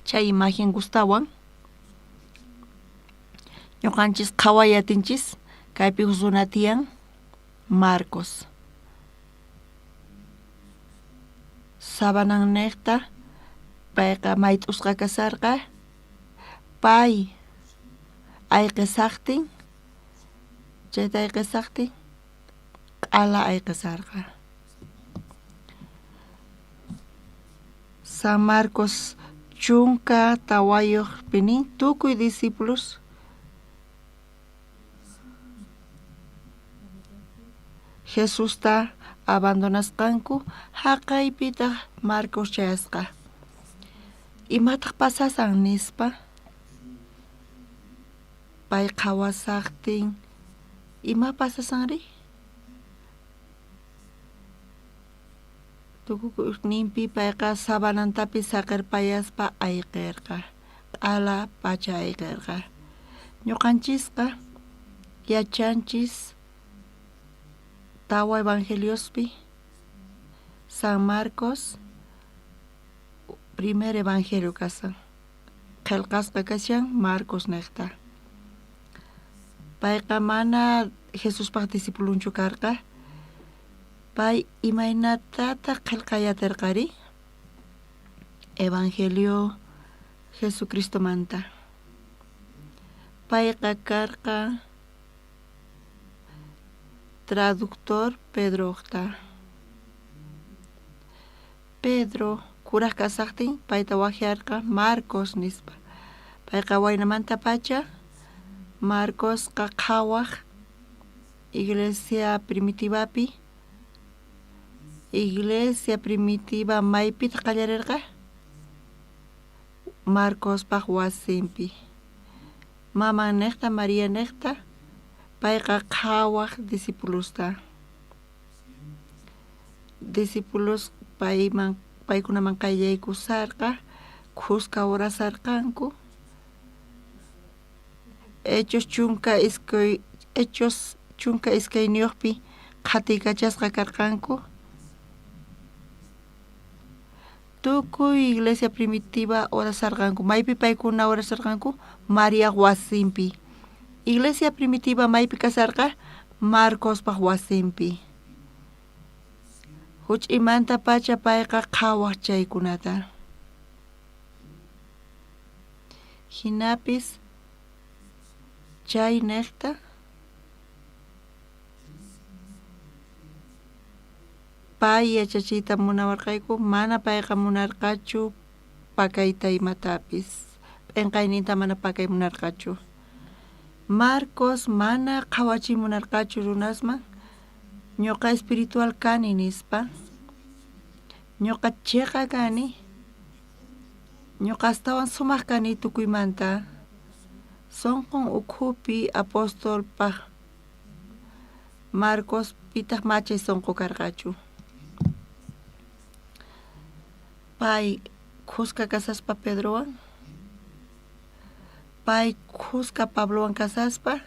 Chay imagen gustawan. Ñuqanchis qhaway atinchis kaypi huk runa tiyan Marcos. Sabananniqta payqa mayt'usqa kasarqa pay ayqisaqtin chayta ayqisaqtin q'ala ayqisarqa. San Marcos 14 nin tukuy discípulos Jesusta abandonasqanku haqaypitaq Marcos chayasqa. Imataq pasasan nispa pay qhawasaqtin ima pasasanri? Tukukuyninpi payqa sabanantapis saqerpayaspa ayqirqa, q'ala pacha ayqirqa. Ñuqanchisqa yachanchis tawa evangeliospi San Marcos primer evangelio kasan qhelqasqa kashan Marcos niqta. Payqa mana Jesuspaj discipulonchu karqa. Pay imaynatataq qhelqay atirqari? Evangelio Jesucristomanta. Payqa karqa traductor Pedroqta. Pedro kuraj kasaqtin payta wajyarqa Marcos nispa. Payqa waynamantapacha Marcosqa qhawaj iglesia primitivapi. Iglesia primitiva maypitaq qallarirqa? Marcospaj wasinpi. Maman niqta María niqta payqa qhawaj discipulosta. Discípulos payman paykunaman qayllaykusarqa khuska orasarqanku. Hechos 12 Hechos 12 qhatiykachasqa karqanku. Tukuy iglesia primitiva orasarqanku. Maypi paykuna orasarqanku? Mariaj wasinpi. Iglesia primitiva maypi kasarqa? Marcospaj wasinpi. Huch'imantapacha payqa qhawaj chaykunata. Hinapis chay niqta pay yachachiyta munawarqayku mana payqa munarqachu pakayta imatapis p'enqayninta mana pakay munarqachu. Marcos mana qhawachiy munarqachu runasman ñuqa espiritual kani nispa ñuqa chiqa kani ñuqa astawan sumaq kani tukuymanta sunqun ukhupi apostolpaj Marcos pitaq machay sunqu karqachu. Pay khuska kasaspa Pedrowan pay khuska Pablowan kasaspa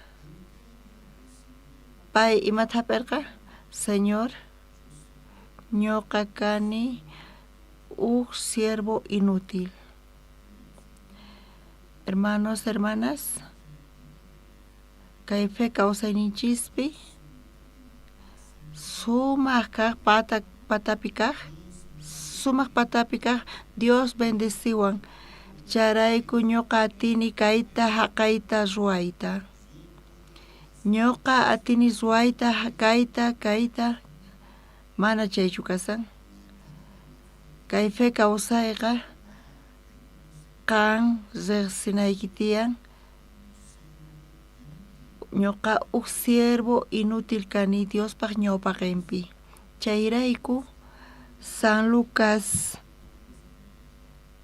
pay imata hap'irqa? Señor ñuqa kani uj siervo inútil. Hermanos, hermanas, kay fe kawsayninchispi sumaq kaq pata patapi kaq sumaq patapi kaq Dios bendeciwan chayrayku ñuqa atini kayta haqayta ruwayta. Ñuqa atini ruwayta kayta kayta mana chaychu kasan. Kay fe kawsayqa qan riqsinayki tiyan. Ñoqa uj siervo inútil kani Diospaj ñawpaqenpi. Chayrayku San Lucas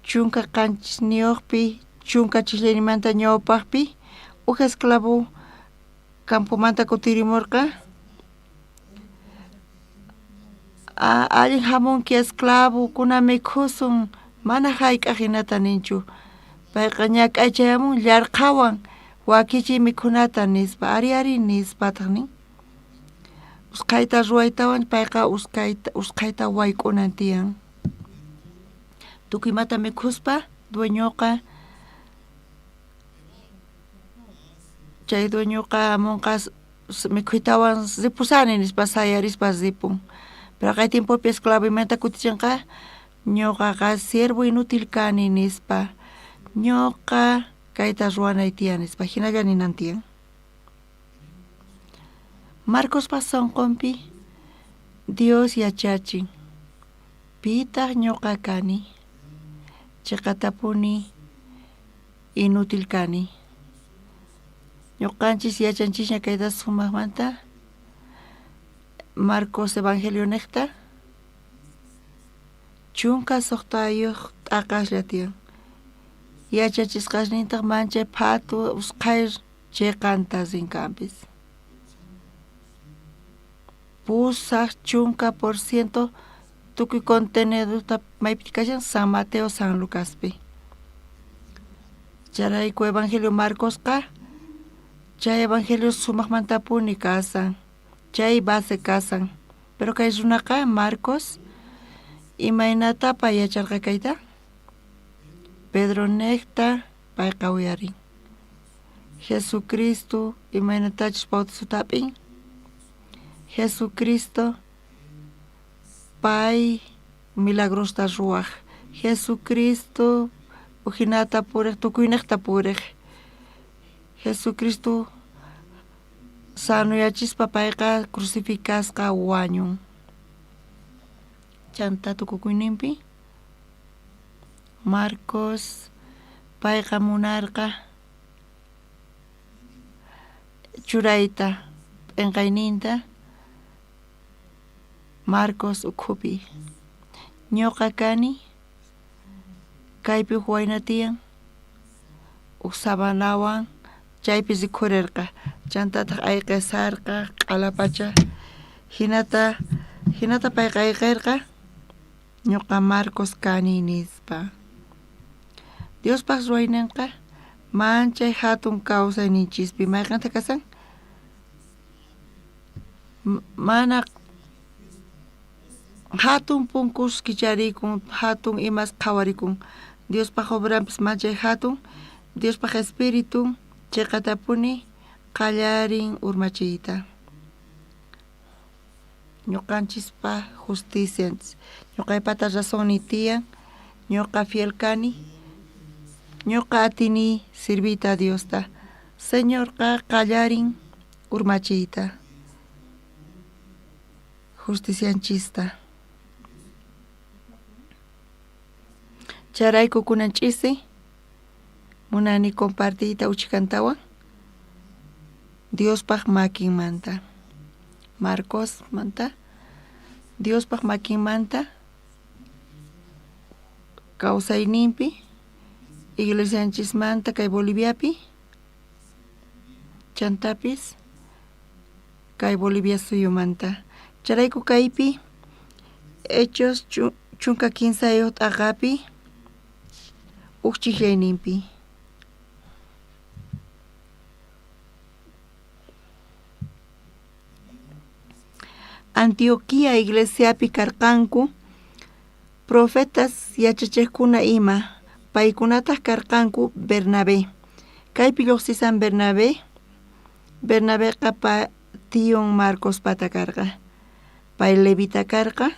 17niyojpi 12 ñawpajpi uj esclavo campomanta kutirimorqa. Allin jamunki esclavo, kunan mikhusun, mana jayk'aj jinata ninchu. Payqa ñak'aychayamun llarqhawan wakichiy mikhunata nispa, ari ari nispataj nin. Usqhayta ruwaytawan payqa usqhayta wayk'unan tiyan. Tukuy imata mikhuspa dueñoqa chay dueñoqa hamunqa mikhuytawan ripusani nispa sayarispa ripun. Pero kay tiempopi esclavo imaynata kutichinqa ñuqaqa siervo inútil kani nispa, ñuqa kayta ruwanay tiyan nispa, jinalla ninan tiyan. Marcospa sonqonpi Dios yachachin, pitaq ñuqa kani, chiqatapuni inútil kani. Ñuqanchis yachanchisña kayta sumaqmanta Marcos Evangelio niqta 16 t'aqaslla tiyan. Yachachisqasnintaq manchay phatu usqhay chiqanta rinkanpis. 80% tukuy contenedota maypi kashan San Mateo, San Lucaspi. Chayrayku Evangelio Marcosqa chay Evangelio sumaqmantapuni kasan, chay base kasan. Pero kay runaqa Marcos imaynata pay yacharqa kayta? Pedro niqta payqa uyarin. Jesucristo imaynatachus bautizota hap'in, Jesucristo pay milagrosta ruwaj. Jesucristo ujinata purej, tukuyniqta purej. Jesucristo sanuyachispa payqa crucificasqa wañun. Chanta tukukuyninpi Marcos payqa munarqa churayta p'enqayninta Marcos ukhupi. Ñuqa kani kaypi uj wayna tiyan uj sabanawan chaypi rikhurerqa, chantataq ayqesarqa q'alapacha, jinata jinata payqa ayqerqa ñuqa Marcos kani nispa. Diospaq ruwayninqa manchay hatun kawsayninchispi mayqanta kasan mana hatun punkus kicharikun, hatun imas qhawarikun. Diospaq obranpis manchay hatun, Diospaq espiritun chiqatapuni qallarin urmachiyta. Ñuqanchispa justicianchis, ñuqaypata razonni tiyan, ñuqa fiel kani, ñuqa atini sirviyta Diosta. Señorqa qallarin urmachiyta justicianchista. Chayrayku kunan ch'isi munani compartiyta uchkantawan Diospaq makinmanta. Marcosmanta Diospaq makinmanta kawsayninpi iglesianchismanta kay Boliviapi chantapis kay Bolivia suyumanta. Chayrayku kaypi Hechos 13 t'aqapi uj chijllayninpi. Antioquía iglesiapi karqanku profetas yachachejkuna ima, paykunataj karqanku Bernabé. Kaypi lluqsisan Bernabé, Bernabeqa pa tion Marcospata karqa. Pay levita karqa,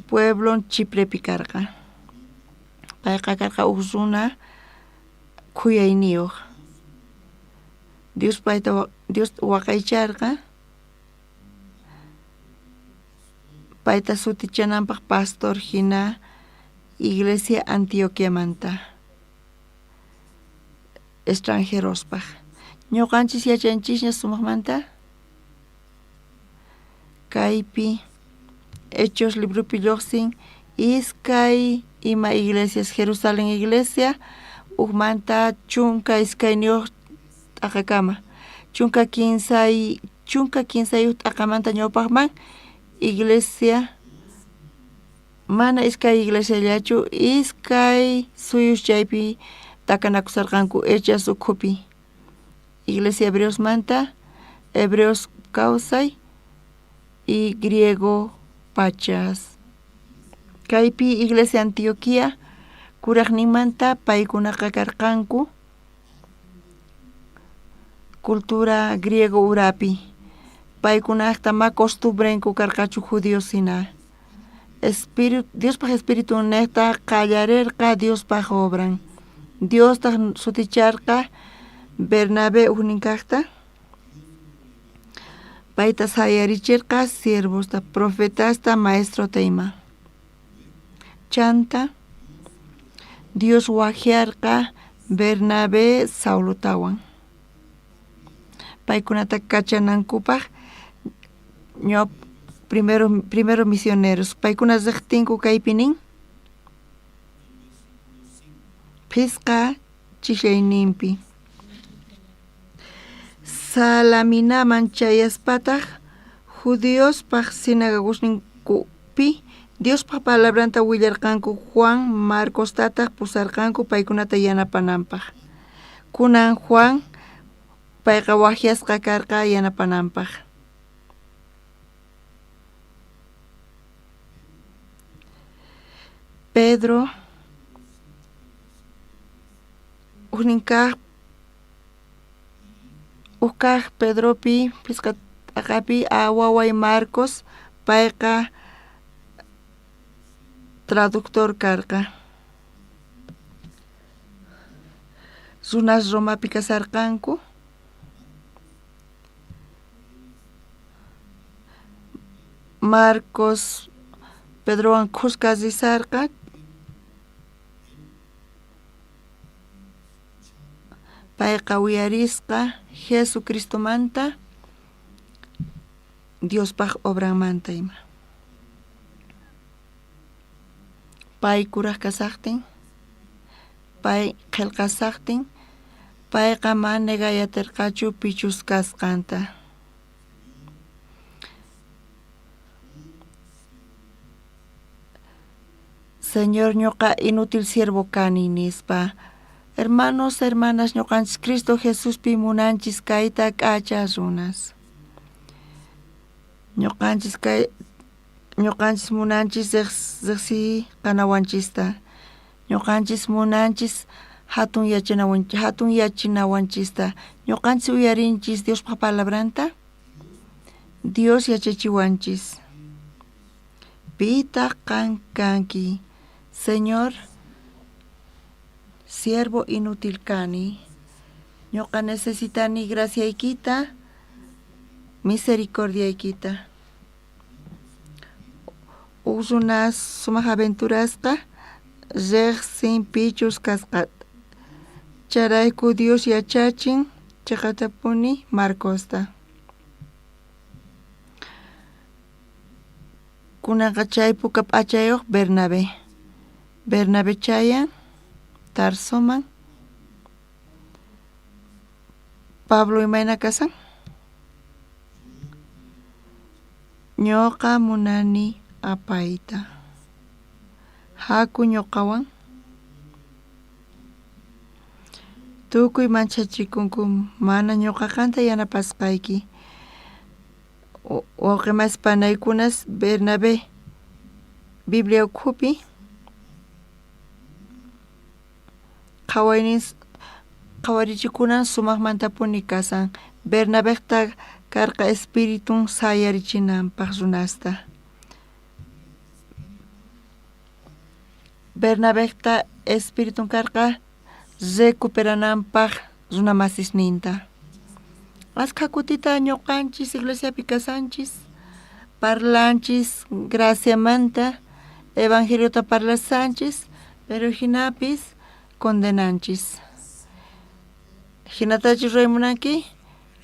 pueblon Chiprepi karqa. Payqa karqa uj runa khuyayniyuq. Dios payta Dios waqaycharqa payta sutichananpaq pastor hina iglesia Antioquiamanta extranjerospaq. Ñuqanchis yachanchisña sumaqmanta? Kaypi Hechos libropi lluqsin iskay ima iglesias, Jerusalén iglesia ujmanta 12 t'aqakama, 13 t'aqamanta ñawpaqman iglesia mana iskay iglesiallachu, iskay suyus chaypi takanakusarqanku Hechos ukhupi. Iglesia hebreosmanta, hebreos kawsay y griego pachas. Kaypi iglesia Antioquía kurajninmanta paykunaqa karqanku cultura griego urapi. Paykunajta ma costumbrenku karqachu judíos hina. Espíritu, Diospaj Espíritu nejta qallarerqa Diospaj obran. Diostaj suticharqa Bernabé ujnin kajta. Payta sayaricherqa siervosta, profetasta, maestrota ima. Chanta Dios wajiarqa Bernabé Saulotawan. Paykunata kachanankupaj ño primero misioneros. Paykuna riqtinku kaypi nin phisqa ch'isayninpi. Salaminaman chayaspataj judiospaj sinagogosninkupi Diospaj palabranta willarqanku. Juan Marcostataj pusarqanku paykunata yanapananpaj. Kunan Juan payqa wajyasqa karqa yanapananpaj. Pedro ujnin kaj uj kaj Pedropi phisqa t'aqapi waway Marcos payqa traductor karqa. Runas Romapi kasarqanku. Marcos Pedrowan khuska risarqa. Payqa uyarisqa Jesucristomanta, Diospaj obranmanta ima. Pay kuraj kasajtin, pay qhelqasajtin, payqa mana negayaterqachu pichus kasqanta. Señor, ñuqa inútil siervo kani nispa. Hermanos, hermanas, ñuqanchis Cristo Jesuspi munanchis kayta k'acha runas. Ñuqanchis kay ñuqanchis munanchis riqsi qanawanchista. Ñuqanchis munanchis hatun yachinawanchista. Ñuqanchis uyarinchis Diospaj palabranta. Dios yachachiwanchis. Pitaq qan kanki, Señor, siervo inútil kani. Ñuqa necesitani graciaykita, misericordiaykita. Uj runas sumaq aventurasqa riqsin pichus kasqata. Chayrayku Dios yachachin chiqatapuni Marcosta. Kunanqa chay puka p'achayuq Bernabé. Bernabé chayan Tarsoman. Pablo imayna kasan? Ñuqa munani apayta. Haku ñuqawan. Tukuy manchachikunku mana ñuqa qanta yanapasqayki. Wawqimas panaykunas Bernabé Biblia ukhupi qhawarichikunan sumaqmantapuni kasan. Bernabejta karqa espiritun sayarichinanpaj runasta. Bernabejta espiritun karqa recuperananpaj runamasisninta. Askha kutita ñuqanchis iglesiapi kasanchis, parlanchis graciamanta, evangeliota parlasanchis, pero jinapis condenanchis. Jinatachu ruway munanki?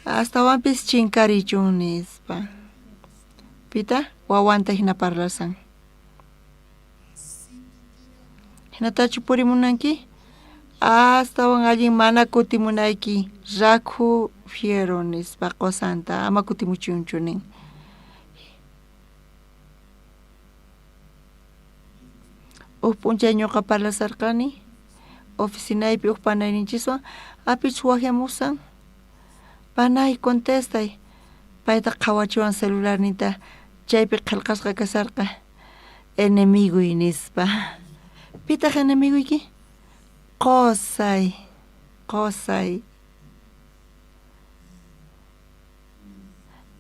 Astawanpis chinkarichun nispa. Pita? Wawanta jina parlasan. Jinatachu purimunanki? Astawan allin mana kutimunayki rakhu fiero nispa qosanta ama kutimuchunchu nin. Uj p'unchay ñuqa parlasarqani oficinaypi uj panayninchiswan apichus wajyamusan panay contestay paytaq qhawachiwan celularninta chaypi qhelqasqa kasarqa enemiguy nispa. Pitaq enemiguyki? Qosay, qosay.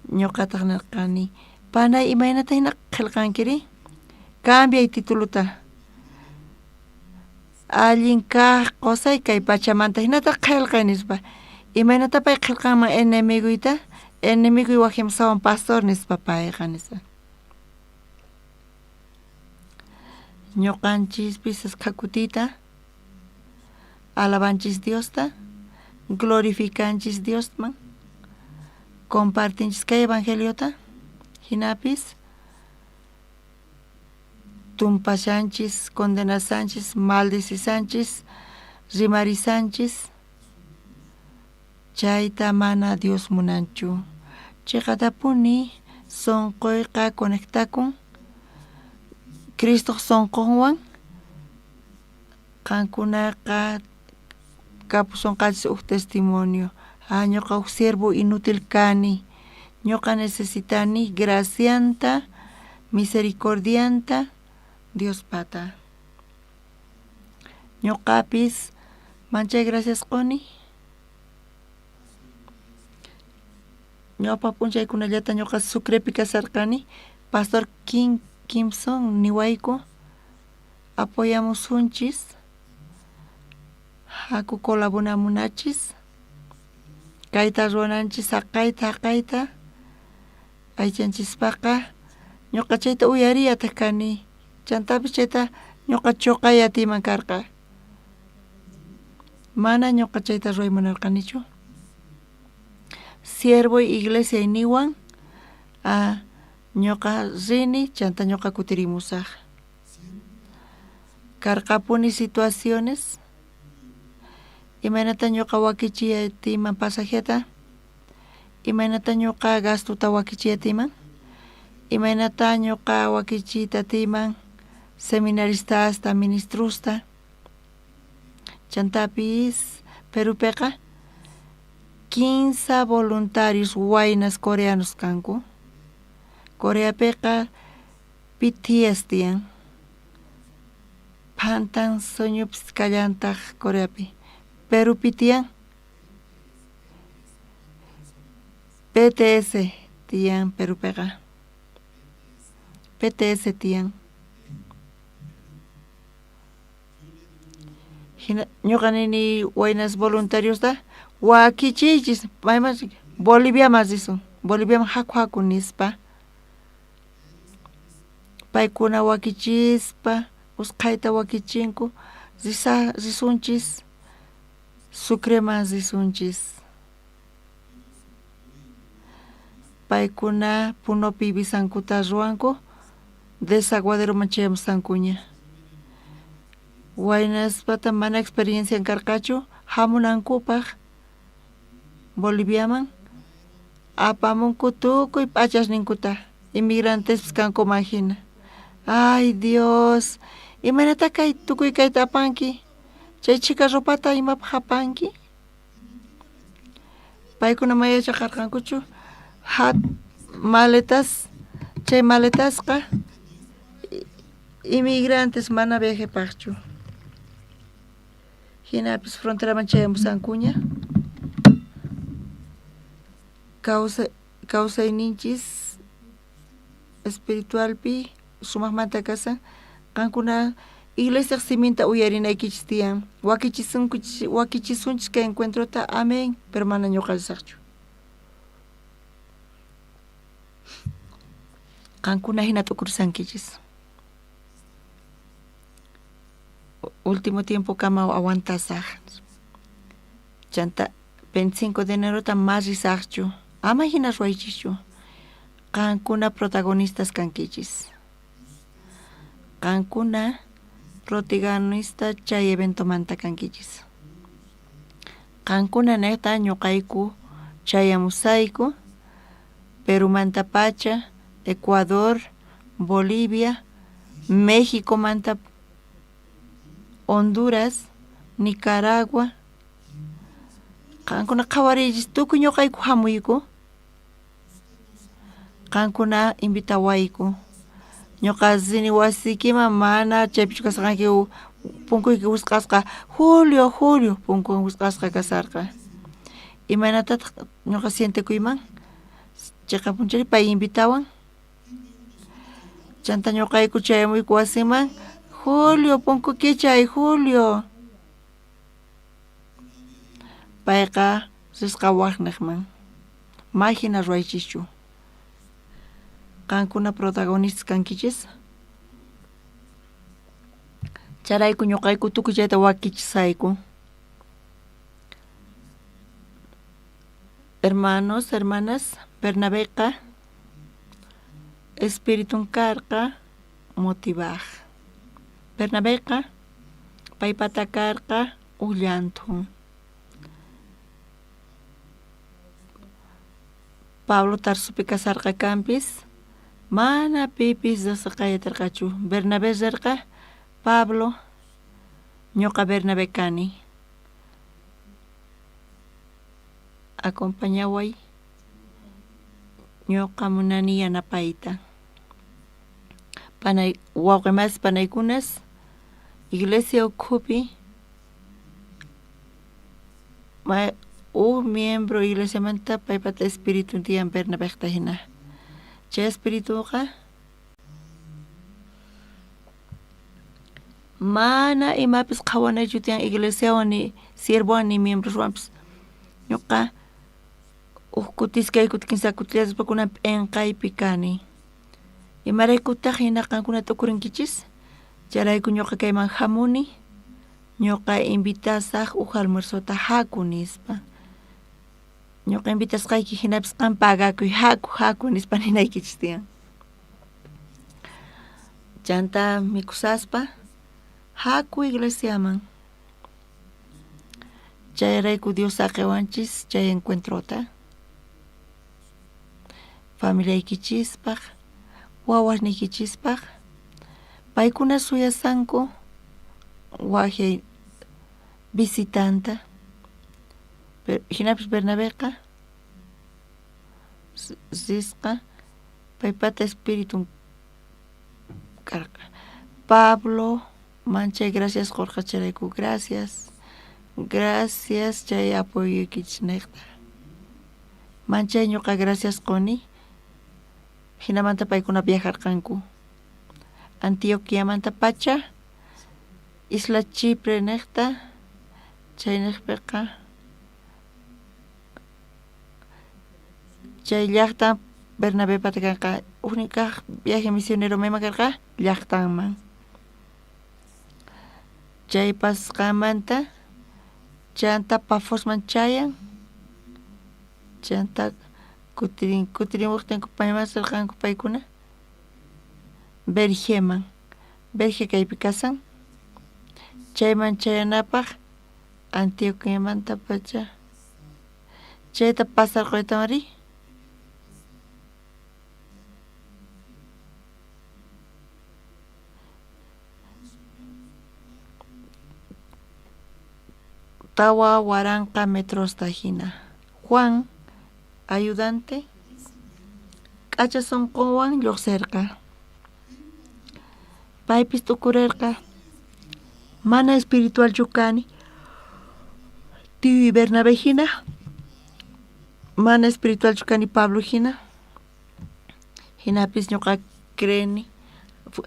Ñuqataq nirqani, panay imaynata hina qhelqankiri? Cambiay tituluta. Allin kaq qosay kay pachamanta hinataq qhelqay nispa. Imaynata pay qhelqanman enemiguyta? Enemiguy wajyamusawan pastor nispa payqa nispa. Ñuqanchispis askha kutita alabanchis Diosta, glorificanchis Diosman, compartinchis kay evangeliota, jinapis tumpashanchis, condenasanchis, maldecisanchis, rimarisanchis, chayta mana Dios munanchu. Chiqatapuni sonqoyqa conectakun Cristoq sonqonwan, qankunaqa kapusonqanchis uj testimonio. Ah, ñuqa uj siervo inútil kani. Ñuqa necesitani gracianta, misericordianta Diospata. Ñuqapis manchay gracias quni. Ñawpa p'unchaykunallata ñuqa Sucrepi kasarqani, Pastor King Kimson niwayku apoyamusunchis, haku colaboramunachis, kayta ruwananchis saqayta haqayta aychanchispaqa ñuqa chayta uyariyataq kani, chantapis chayta ñuqa chuqay atiyman karqa. Mana ñuqa chayta ruway munarqanichu. Siervoy iglesiay niwan, ah, ñuqa rini chanta ñuqa kutirimusaj. Karqapuni situaciones imaynata ñuqa wakichiy atiyman pasajeta, imaynata ñuqa gastuta wakichiy atiyman, imaynata ñuqa wakichiyta atiyman seminaristasta, ministrusta, chantapis Perupiqa kinsa voluntarios waynas coreanos kanku. Coreapiqa BTS tiyan. Phantan sueñopis kallantaq Coreapi. Perupi tiyan PTS tiyan Perupiqa. PTS tiyan. Hina ñuqa nini waynas voluntariosta wakichiychis mayman Boliviaman risun, Boliviaman haku haku nispa. Paykuna wakichispa usqhayta wakichinku risa risunchis Sucreman risunchis. Paykuna Punopi visankuta ruwanku Desaguaderoman chayamusankuña. Waynaspata mana experiencian karqachu hamunankupaq Boliviaman apamunku tukuy p'achasninkuta inmigrantespis kankuman hina. Ay Dios, imaynata kay tukuy kayta apanki? Chay chhika ropata imapaq apanki? Paykuna mana yachaqarqankuchu hat maletas chay maletasqa inmigrantes mana viajepaqchu. Jinapis fronteraman chayamusankuña. Kawsay kawsayninchis espiritualpi sumaqmanta kasan qankuna iglesiaq siminta uyarinaykichis tiyan wakichisunkichis wakichisunchis kay encuentrota amén pero mana ñuqa risaqchu. Qankuna hina t'ukursankichis. Último tiempokama aguantasaj. Chanta 25 de enerota ma risajchu. Ama hina ruwaychischu. Qankuna protagonistas kankichis. Qankuna protagonista chay eventomanta kankichis. Qankuna nejta ñuqayku chayamusayku Perumantapacha, Ecuador, Bolivia, México manta, Honduras, Nicaragua. Qankuna qhawariychis tukuy ñuqayku hamuyku. Qankuna invitawayku. Ñuqa rini wasiykiman mana chaypichu kasqanki punkuyki wisq'asqa Julio, Julio punkun wisq'asqa kasarqa. Imaynatataq ñuqa sientekuyman? Chiqapunchari pay invitawan. Chanta ñuqayku chayamuyku wasiman Julio punku kichay Julio. Payqa risqa waqniqman. Ma hina ruwaychischu. Qankuna protagonistas kankichis. Chayrayku ñuqayku tukuy chayta wakichisayku. Hermanos, hermanas, Bernabeqa espiritun karqa motivaj. Bernabeqa paypata karqa uj llanthun. Pablo Tarsopi kasarqa kanpis mana pipis riqsiqayatarqachu. Bernabé rirqa Pablo ñuqa Bernabé kani. Acompañaway ñuqa munani yanapayta. Panay wawqimas panaykunas iglesia ukhupi uj miembro iglesiamanta paypata espiritun tiyan Bernabejta hina. Chay espirituqa mana imapis qhawanaychu tiyan iglesiawan ni siervowan ni miembroswanpis. Ñuqa uj kuti iskay kuti kinsa kutilla kunan p'inqaypi kani. Imaraykutaq hina qankuna t'ukurinkichis? Chayrayku ñuqa kayman hamuni, ñuqa invitasaj uj almuerzota haku nispa. Ñuqa invitasqayki hinapis qan pagakuy haku haku nispa ninaykichis tiyan. Chanta mikhusaspa haku iglesiaman. Chayrayku Dios saqiwanchis chay encuentrota. Familiaykichispaj, wawasniykichispaj, paykuna suyasanku wajyay visitanta. Pero hinapis Bernabeqa risqa paypata espiritun karqa. Pablo manchay gracias qurqa chayrayku gracias, gracias chay apoyoykichis niqta. Manchay ñuqa gracias quni. Hinamanta paykuna viajarqanku. Antioquiamanta pacha Isla Chipre niqta chayniqpiqa chay llaqta Bernabepata karqa ujnin kaq viaje misionero mayman karqa llaqtanman. Chay pasqanmanta chanta Pafosman chayan chanta kutirin kutirimuqtinku payman rirqanku paykuna Bergeman. Berge kaypi kasan. Chayman chayanapaq Antioquiamanta pacha chayta pasarquytawan ri 4000 metrosta hina. Juan ayudante k'acha sunqunwan lluqsirqa. Paypis t'ukurerqa mana espiritualchu kani tiyuy Bernabé hina, mana espiritualchu kani Pablo hina. Hinapis ñuqa creeni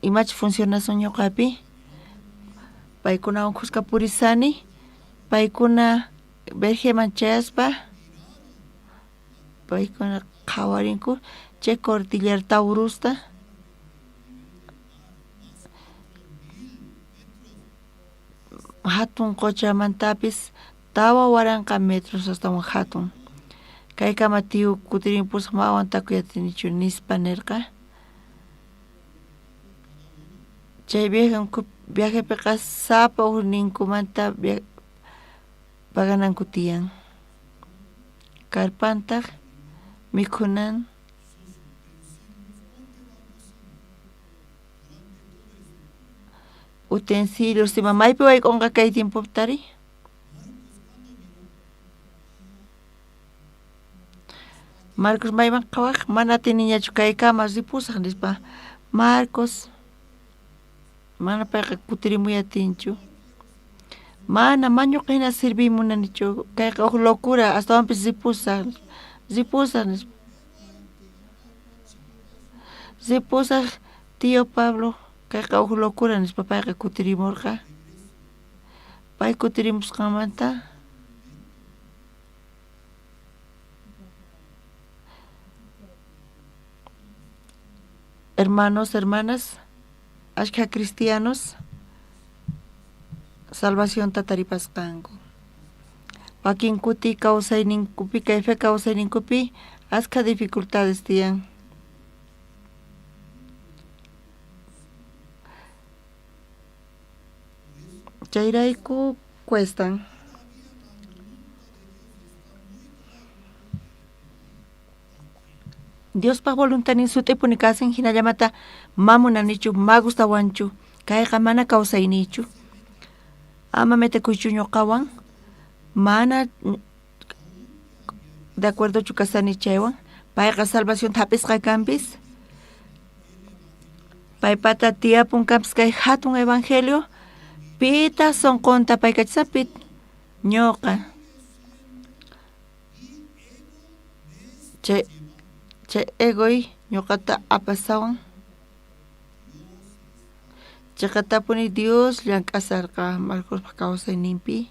imacha funcionasun ñuqapi paykunawan khuska purisani, paykuna Bergeman chayaspa paykuna qhawarinku chay cordillera Taurusta hatun qochamantapis 4000 metros astawan jatun. Kaykama tío kutirimpusaj ma aguantakuy atinichu nispa nerqa. Chay viajepiqa sapa ujninkumanta pagananku tiyan. Karpantaj mikhunan utensilios ima maypi wayk'unqa kay tiempopitari? Marcos mayman qhawaj mana atiniñachu kaykama ripusaj nispa. Marcos mana payqa kutirimuy atinchu. Mana mañuqa hina sirviy munanichu kayqa uj locura astawanpis ripusaj ripusaj nispa. Ripusaj tío Pablo kayqa uj locura nispa payqa kutirimurqa. Pay kutirimusqanmanta hermanos, hermanas, ashkha cristianos salvacionta taripasqanku. Wakin kuti kawsayninkupi, kay fe kawsayninkupi askha dificultades tiyan. Chayrayku cuestan. Diospaj voluntadnin sut'ipuni kasan hinallamata ma munanichu, ma gustawanchu, kayqa mana kawsayniychu. Ama metekuychu ñuqawan, mana de acuerdochu kasani chaywan, payqa salvación hap'isqa kanpis. Paypata tiyapun kanpis kay hatun evangelio, pitaq sunqunta paykachisaq pit ñuqa. Chay chay egoy ñuqata apasawan. Chiqatapuni Dios llank'asarqa Marcospaj kawsayninpi.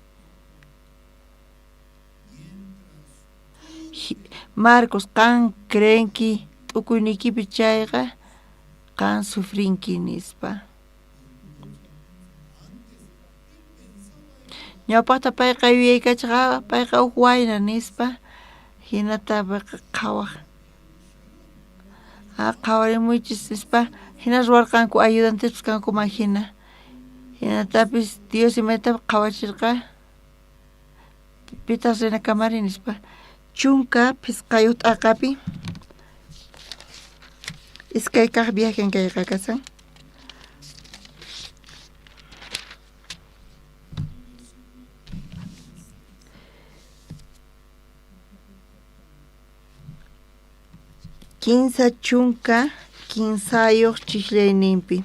Marcos qan creenki t'ukuyniykipi chayqa qan sufrinki nispa. Ñawpaqta payqa yuyaykachaq payqa uj wayna nispa hinata payqa qhawaj. Qhawarimuychis nispa hina ruwarqanku ayudantespis kankuman hina. Hinatapis Dios imaynata qhawachirqa pitaq rina kamari nispa. 15 t'aqapi iskay kaq viajen kayqa kasan. 33 chijllayninpi.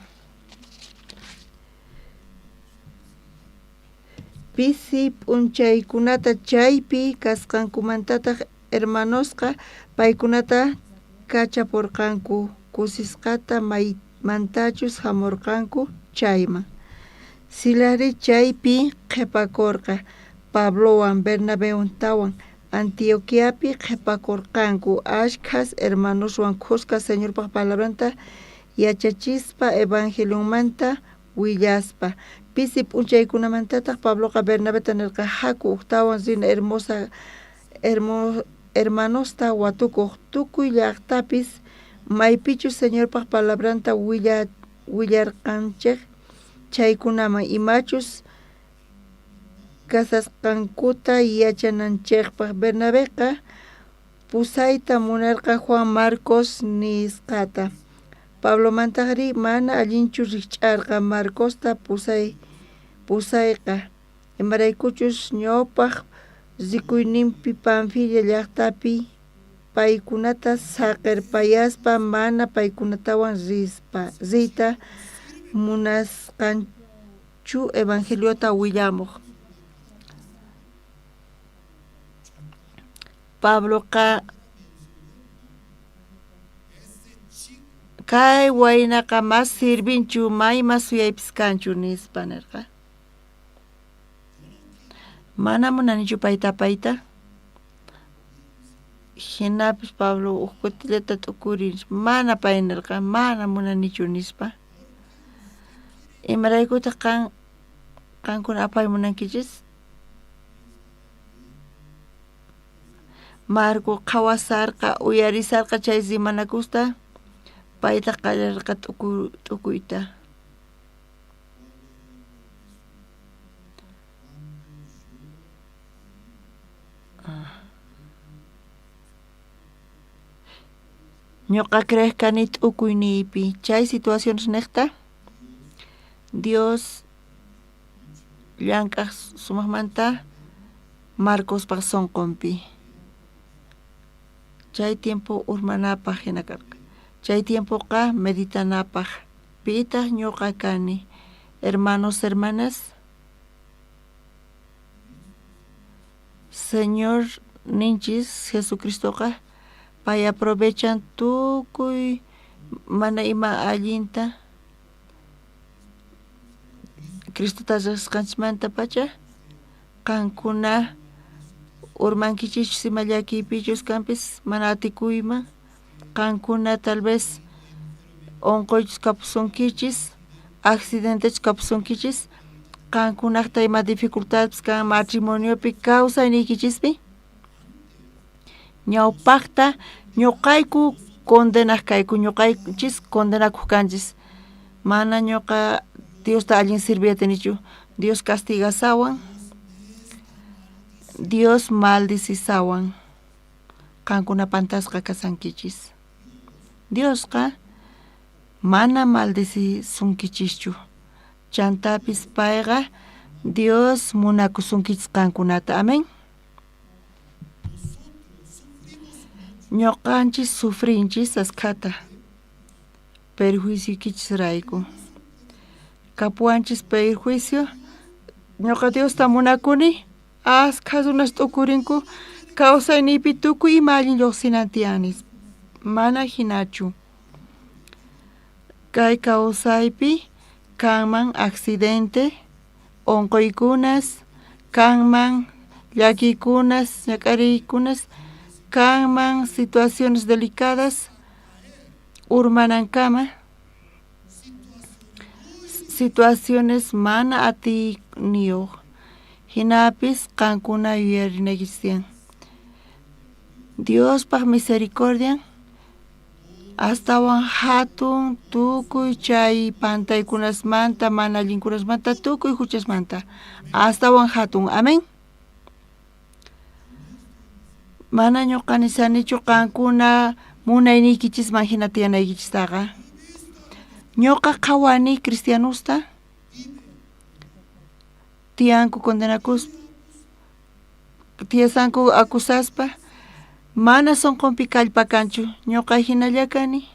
Pisi p'unchaykunata chaypi kasqankumantataq hermanosqa paykunata kachapurqanku kusisqata maymantachus hamurqanku chayman. Silari chaypi qhipakurqa Pablowan Bernabewantawan Antioquiapi qhipakurqanku ashkhas hermanoswan khuska Señorpaj palabranta yachachispa evangelionmanta willaspa. Pisi p'unchaykunamantataq Pabloqa Bernabeta nirqa haku ujtawan rina hermosa hermanosta watukuq tukuy llaqtapis maypichus Señorpaj palabranta willarqanchej chaykunaman imachus kasasqankuta yachananchejpaj. Bernabeqa pusayta munarqa Juan Marcos nisqata. Pablomantajri mana allinchu rikch'arqa Marcosta pusayqa imaraykuchus ñawpaq rikuyninpi Panfilia llaqtapi paykunata saqirpayaspa mana paykunatawan riyta munasqanchu evangeliota willamuq. Pabloqa kay waynaqa mas sirvinchu mayma suyaypis kanchu nispa nirqa. Mana munanichu payta apayta. Jinapis Pablo uj kutillata t'ukurin mana pay nirqa mana munanichu nispa. Imaraykutaq qankuna apay munankichis? Marco qhawasarqa uyarisarqa chay rimanakusta paytaq qallarqa t'ukuyta. Ñuqa creej kani t'ukuyniypi chay situaciones niqta Dios llank'aj sumajmanta Marcospaj sonqonpi. Chay tiempo urmanapaj jina karqa. Chay tiempoqa meditanapaj. Pitaq ñuqa kani? Hermanos, hermanas, Señor ninchis Jesucristoqa pay aprovechan tukuy mana ima allinta Cristota riqsisqanchikmantapacha qankuna urmankichikchus ima llakiypichus kanpis mana atikuyman qankuna tal vez onqoychus kapusunkichis accidentechus kapusunkichis qankunajta ima dificultadpis kan matrimoniopi kawsayniykichispi ñawpajta ñuqayku condenaj kayku ñuqaychis condenakuj kanchis mana ñuqa Diosta allin sirviy atinichu Dios castigasawan Dios maldicisawan qankuna pantasqa kasankichis Diosqa mana maldicisunkichischu chantapis payqa Dios munakusunkichis qankunata amén Ñuqanchis sufrinchis askhata perjuicioykichisrayku. Kapuwanchis perjuicio ñuqa Diosta munakuni askha runas t'ukurinku kawsayniypi tukuy ima allin lluqsinan tiyan nispa. Mana jinachu. Kay kawsaypi kanman accidente onqoykunas kanman llakiykunas ñak'ariykunas kanman situaciones delicadas urmanankama situaciones mana atiyniyuq jinapis qankuna yuyarinaykichis tiyan Diospaj misericordian astawan jatun tukuy chay pantaykunasmanta mana allinkunasmanta tukuy juchasmanta astawan jatun amén mana ñuqa nisanichu qankuna munayniykichisman jina tiyanaykichistaqa ñuqa qhawani cristianosta tiyanku condenakuspa tiyasanku acusaspa mana sonqonpi kallpa kanchu ñuqa jinalla kani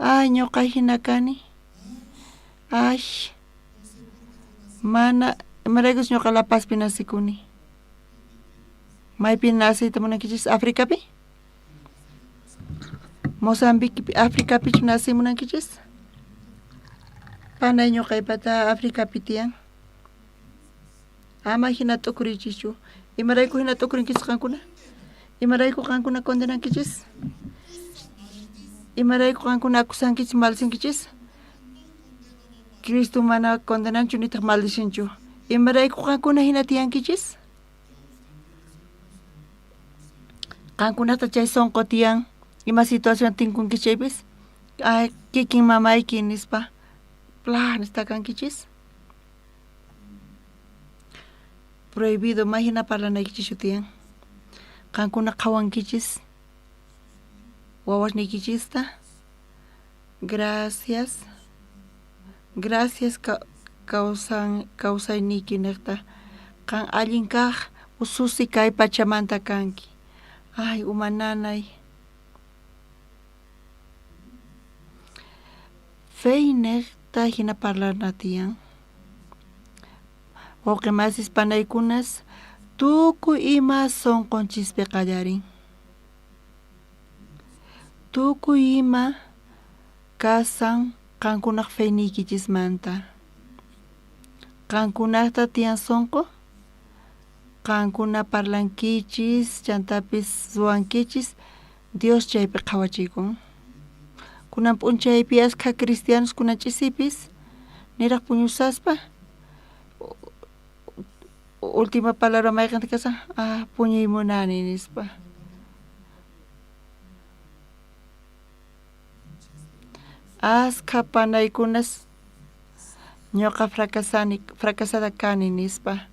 ay ñuqa jina kani ay mana imaraykus ñuqa La Pazpi nacikuni maypi naciyta munankichis Africapi Mozambiquepi Africapichu naciy munankichis panay ñuqaypata Africapi tiyan Ama jina t'ukuriychischu. Imarayku jina t'ukurinkichis qankuna? Imarayku qankuna condenankichis? Imarayku qankuna acusankichis, maldicinkichis? Cristo mana condenanchu nitaq maldicinchu. Imarayku qankuna jina tiyankichis? Qankunata chay sonqo tiyan ima situación tinkunkichis chaypis ay kikin mamayki nispa pla nispa kankichis. Prohibido may jina parlanaykichischu tiyan. Qankuna qhawankichis wawasniykichista. Gracias. Gracias kawsan kawsayniyki niqta. Qan allin kaq ususi kay pachamanta kanki. Ay, uma nanay. Fey niqta jina parlana tiyan. Wawqi masis panaykunas tukuy ima sonqonchispi qallarin. Tukuy ima kasan qankunaq feyniykichismanta. Qankunaqta tiyan sonqo, qankuna parlankichis chantapis ruwankichis Dios chaypi qhawachikun. Kunan p'unchaypi askha cristianos kunan ch'isipis niraq puñusaspa Última palabra mayqenta kashan? Ah, puñuy munani nispa. Askha panaykunas ñuqa fracasani, fracasada kani nispa.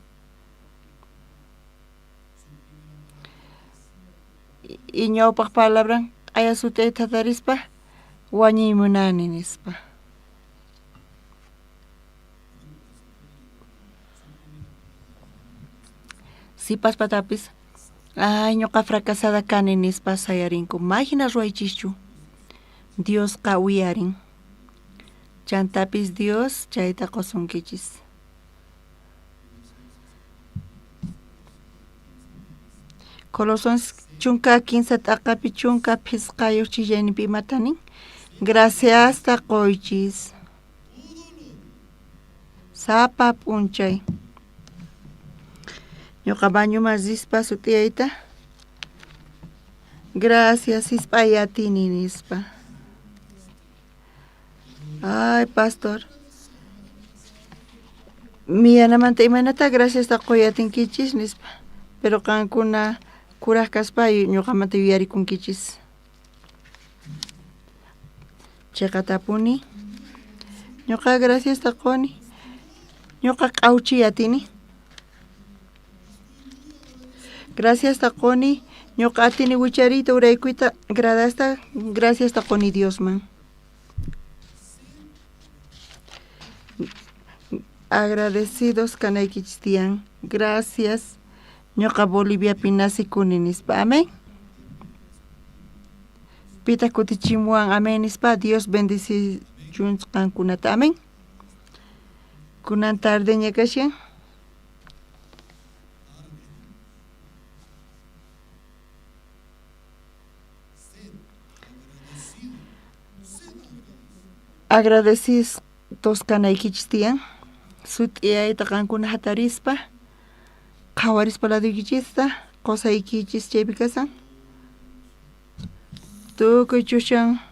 Y ñawpaq palabran q'aya sut'iyta tarispa wañuy munani nispa. Sipaspatapis ay ñuqa fracasada kani nispa sayarinku ma hina ruwaychischu. Diosqa uyarin. Chantapis Dios chayta qusunkichis. Colosenses 13 t'aqapi 15 chillayninpi imata nin? Graciasta qoychis. Sapa p'unchay. Ñuqa bañuman rispa sut'iyayta gracias hisp'ay atini nispa. Ay, pastor. Miyanamanta imaynata graciasta qoy atinkichis nispa. Pero qankuna kuraj kaspa ñuqamanta yuyarikunkichis. Chiqatapuni. Ñuqa graciasta quni. Ñuqa q'awchiy atini. Graciasta quni. Ñuqa atini wichariyta uraykuyta gradasta graciasta quni Diosman. Agradecidos kanaykichis tiyan. Gracias. Ñuqa Boliviapi nacikuni nispa. Amén. Pitaq kutichimuwan amén nispa. Dios bendecichun qankunata. Amén. Kunan tardeña kashan. Agradecidos kanaykichis tiyan. Sut'iyayta qankuna hatarispa qhawarispa laduykichista qusaykichis chaypi kasan. Tukuy chushan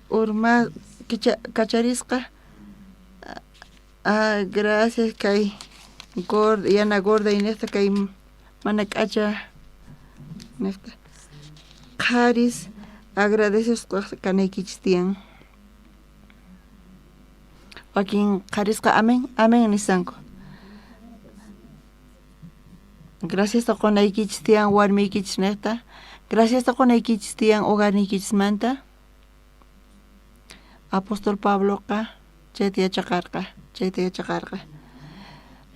urma kacharisqa. Ah, gracias kay gorda, yana gorda niqta kay mana k'acha niqta. Qharis agradecidos kanaykichis tiyan. Wakin qharisqa amén, amén nisanku. Graciasta qunaykichis tiyan warmiykichis niqta. Graciasta qunaykichis tiyan hogarniykichismanta. Apóstol Pabloqa chayta yachaqarqa, chayta yachaqarqa.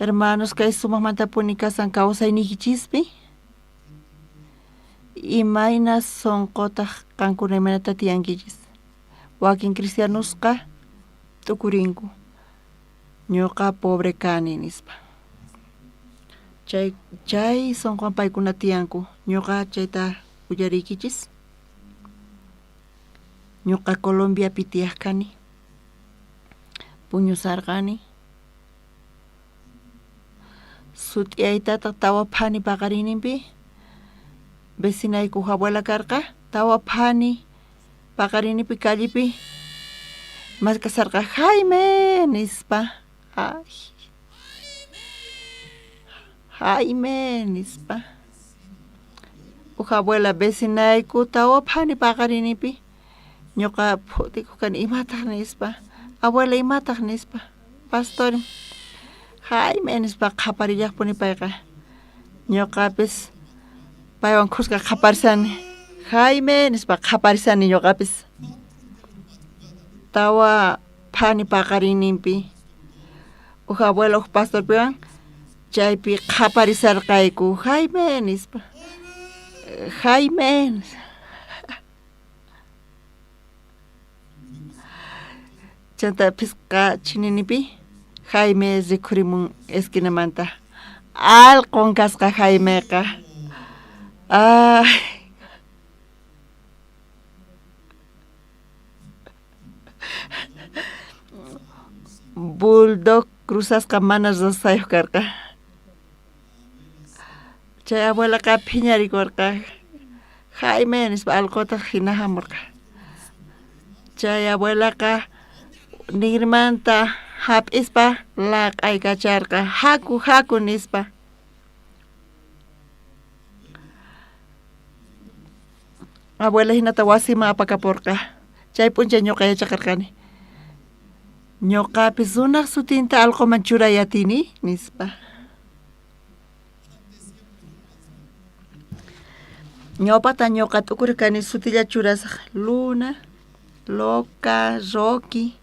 Hermanos, kay sumaqmantapuni kasan kawsayniykichispi. Imayna sunqutaq qankuna imaynata tiyankichis. Wakin cristianosqa t'ukurinku. Ñuqa pobre kani nispa. Chay chay sunquwan paykuna tiyanku. Ñuqa chayta willariykichis. Ñuqa Colombiapi tiyaq kani. Puñusarqani. Sut'iyaytataq tawa phani paqarinninpi vecinayku uj abuela karqa tawa phani paqarinninpi callepi maskasarqa Jaime nispa. Ay. Jaime nispa. Uj abuela vecinayku tawa phani paqarinninpi ñuqa phutikuq kani imataq nispa. Abuela imataq nispa. Pastor Jaime nispa qhaparillaqpuni payqa. Ñuqapis paywan khuska qhaparisani. Jaime nispa qhaparisani ñuqapis. Tawa phani paqarinninpi uj abuela uj pastorpiwan chaypi qhaparisarqayku Jaime nispa. Jaime Chanta phisqa chininipi Jaime rikhurimun esquinamanta. Alqon kasqa Jaimeqa. Ay. Bulldog cruzasqa mana razayuq karqa. Chay abuelaqa phiñarikurqa. Jaime nispa alqutaq hina hamurqa. Chay abuelaqa ninrimanta Hap'ispa laq'aykacharqa haku haku nispa. Abuela hinata wasiman apakaporqa. Chay p'unchay ñuqa yachaqarqani. Ñuqapis runaq sutinta allquman churay atini nispa. Ñawpata ñuqa t'ukuriq kani sutilla churasaq Luna, Loca, Rocky.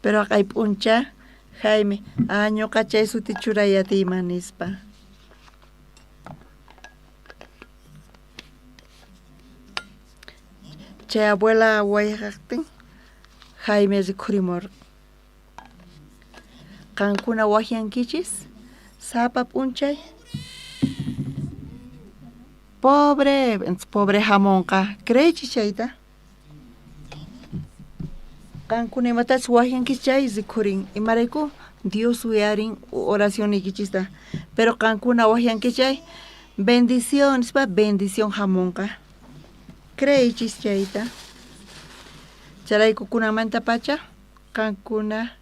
Pero haqay p'uncha Jaime, ah ñuqa chay suti churay atiyman nispa. Chay abuela wayqaqtin Jaime rikhurimurqa. Qankuna waqyankichis sapa p'unchay pobre, pobre hamunqa creeychis chayta. Qankuna imatachus waqyankichis chay rikhurin imarayku Dios uyarin oracionniykichista pero qankuna waqyankichis chay bendición nispa bendición hamunqa creeychis chayta. Chayrayku kunanmantapacha qankuna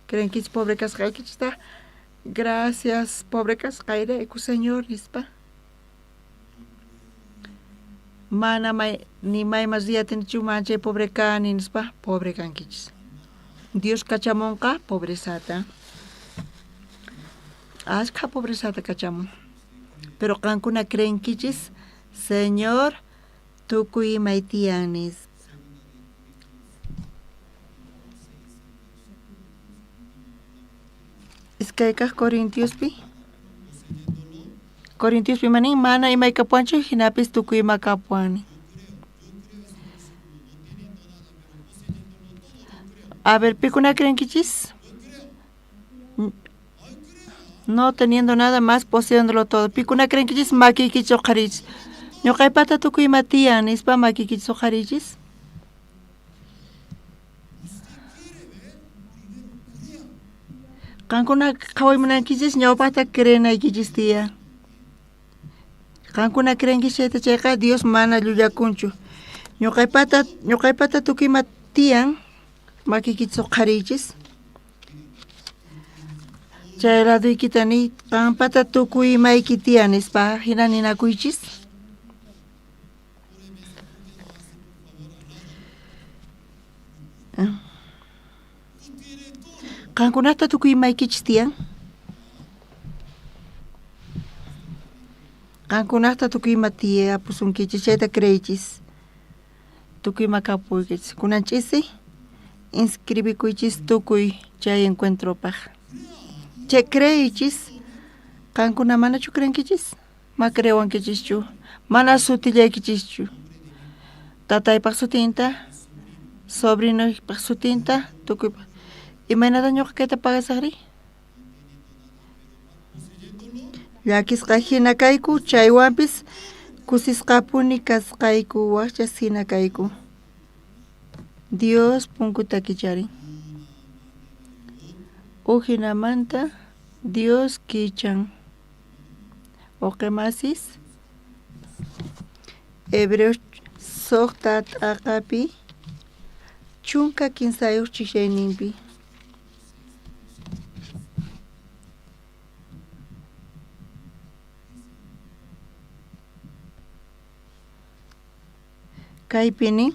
creenkichis pobre kasqaykichista gracias pobre kasqayrayku Señor nispa. Mana may ni mayman riy atinichu manchay pobre kani nispa pobre kankichis. Dios kachamunqa pobrezata. Ashkha pobrezata kachamun. Pero qankuna creenkichis Señor tukuy imay tiyan nispa. Iskay kaq Corintiospi Corintiospi manin mana imay kapuwanchu hinapis tukuy ima kapuwani. A ver, pikuna creenkichis? No teniendo nada más, poseyéndolo todo. Pikuna creenkichis makiykichis uqhariychis. Ñuqaypata tukuy ima tiyan nispa makiykichis uqhariychis. Qankuna qhaway munankichis ñawpaqta creenaykichis tiyan. Qankuna creenkichis chayta chayqa Dios mana llullakunchu. Ñuqaypata ñuqaypata tukuy ima tiyan makiykichis uqhariychis. Chay ladoykita niy qanpata tukuy imayki tiyan nispa hina ninakuychis. Qankunata tukuy imaykichis tiyan. Qankunata tukuy ima tiyapusunkichis chayta creeychis. Tukuy ima kapuykichis. Kunan ch'isi inscribikuychis tukuy chay encuentropaq. Chay creeychis. Qankuna manachu creenkichis? Ma creewankichischu. Mana sutillaykichischu. Tataypaq sutinta, sobrinoypaq sutinta, tukuypaq. Imaynata ñuqa kayta pagasaqri? Llakisqa hina kayku, chaywanpis kusisqapuni kasqayku, waqchas hina kayku. Dios punkuta kicharin. Uj hinamanta Dios kichan. Uqi masis Hebreos suqta t'aqapi 13 ch'isayninpi. Kaypi nin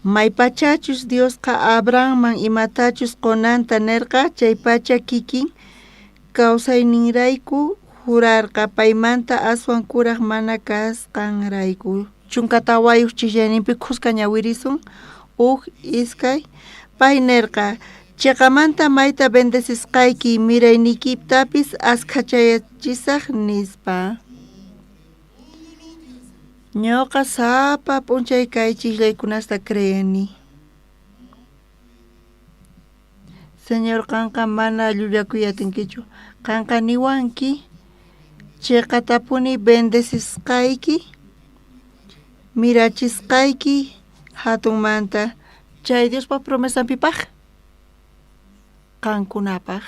maypachachus Diosqa Abrahamman imatachus qunanta nirqa chaypacha kikin kawsayninrayku jurarqa paymanta aswan kuraq mana kasqanrayku. 14 ch'isayninpi khuska ñawirisun uj iskay pay nirqa chiqamanta mayta bendecisqayki mirayniykitapis askhachayachisaq nispa. Ñuqa sapa p'unchay kay ch'islaykunasta creeni. Señor qanqa mana llullakuy atinkichu. Qanqa niwanki chiqatapuni bendecisqayki mirachisqayki hatunmanta chay Diospa promesanpipaq qankunapaq.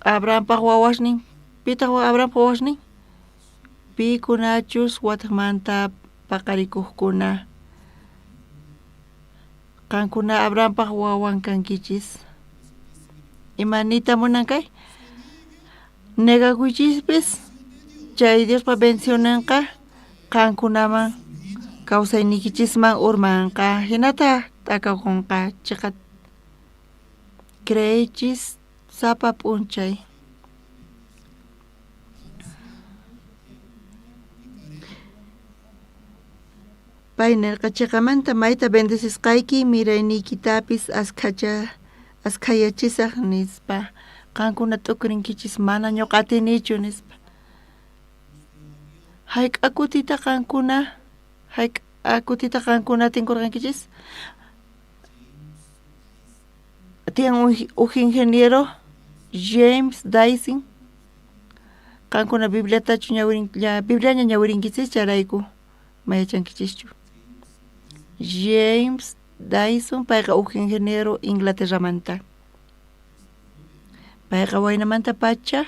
Abrahampaq wawasnin pitaq Abrahampaq wawasnin? Pikunachus wataqmanta paqarikuqkuna. Qankuna Abrahampaj wawan kankichis. Ima niyta munan kay? Negakuychispis chay Diospa bendicionenqa qankunaman kawsayniykichisman urmanqa, hinata t'akakunqa. Chiqa creeychis sapa p'unchay. Pay nerqa, Cheqamanta mayta bendecisqayki, mirayniykitapis askhayachisaj, nispa. Qankuna t'ukurinkichis, mana ñoqa atinichu, nispa. Hayk'a kutita qankuna, hayk'a kutita qankuna tinkurqankichis? Tiyan uj ingeniero James Dyson. Qankuna Bibliatachu ñawirin, Bibliaña ñawirinkichis chayrayku mayachankichischu. James Dyson payqa uj ingeniero Inglaterramanta. Payqa waynamantapacha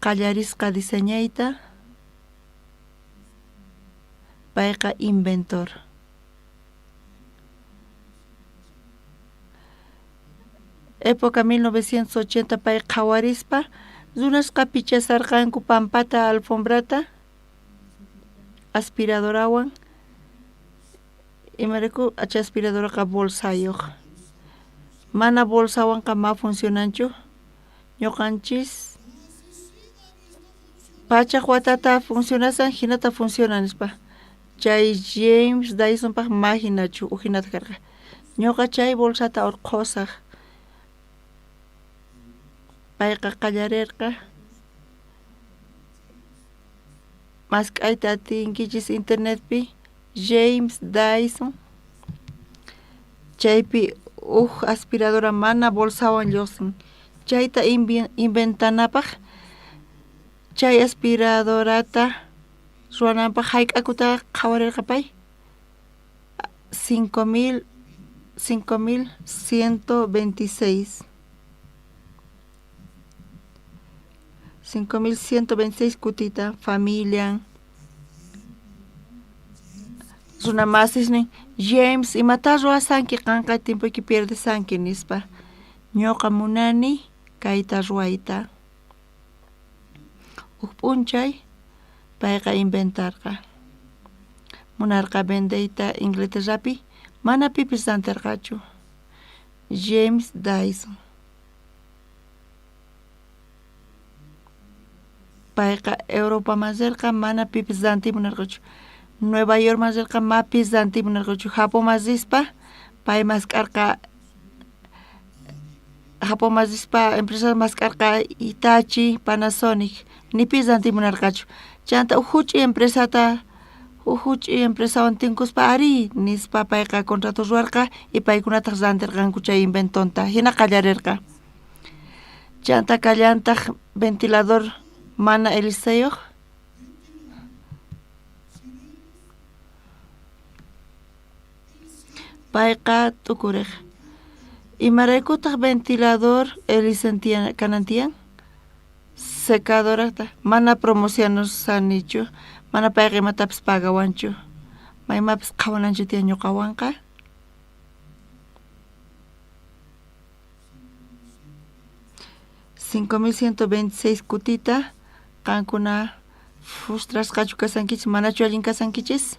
qallarisqa diseñayta. Payqa inventor. Época 1980 pay qhawarispa runasqa pichasarqanku pampata alfombrata aspiradorawan, imarayku chay aspiradoraqa bolsayoj. Mana bolsawanqa ma funcionanchu. Ñuqanchis pachaj watata funcionasan jinata funcionan nispa. Chay James Dysonpaj ma jinachu uj jinata karqa. Ñuqa chay bolsata urqhusaj. Payqa qallarerqa mask'ayta atinkichis internetpi James Dyson chaypi uj aspiradora mana bolsawan lluqsin. Chayta inventanapaj chay aspiradorata ruwananpaj hayk'akuta qhawarirqa pay? 5126. 5126 kutita familian runa masisnin James imatá ruwasanki qanqa tiempoyki pierdesanki nispa. Ñuqa munani kayta ruwayta. Uj p'unchay payqa inventarqa. Munarqa vendeyta Inglaterrapi mana pipis rantirqachu. James Dyson. Payqa Europaman rirqa mana pipis rantiy munarqachu. Nueva Yorkman rirqa ma pis rantiy munarqachu. Japonman rispa pay mask'arqa Japonman rispa empresa mask'arqa Hitachi, Panasonic, ni pis rantiy munarqachu. Chanta uj juch'uy empresata uj juch'uy empresawan tinkuspa arí nispa payqa contrato ruwarqa y paykunataq rantirqanku chay inventonta. Hina qallarirqa. Chanta kallantaq ventilador mana heliceyoj. Payqa t'ukurej. Imaraykutaq ventilador hélice kanan tiyan? Secadorata mana promocionasanichu, mana payqa imatapis pagawanchu. Maymapis qhawananchu tiyan ñuqawanqa. 5126 kutita qankuna frustrasqachu kasankichis, manachu allin kasankichis?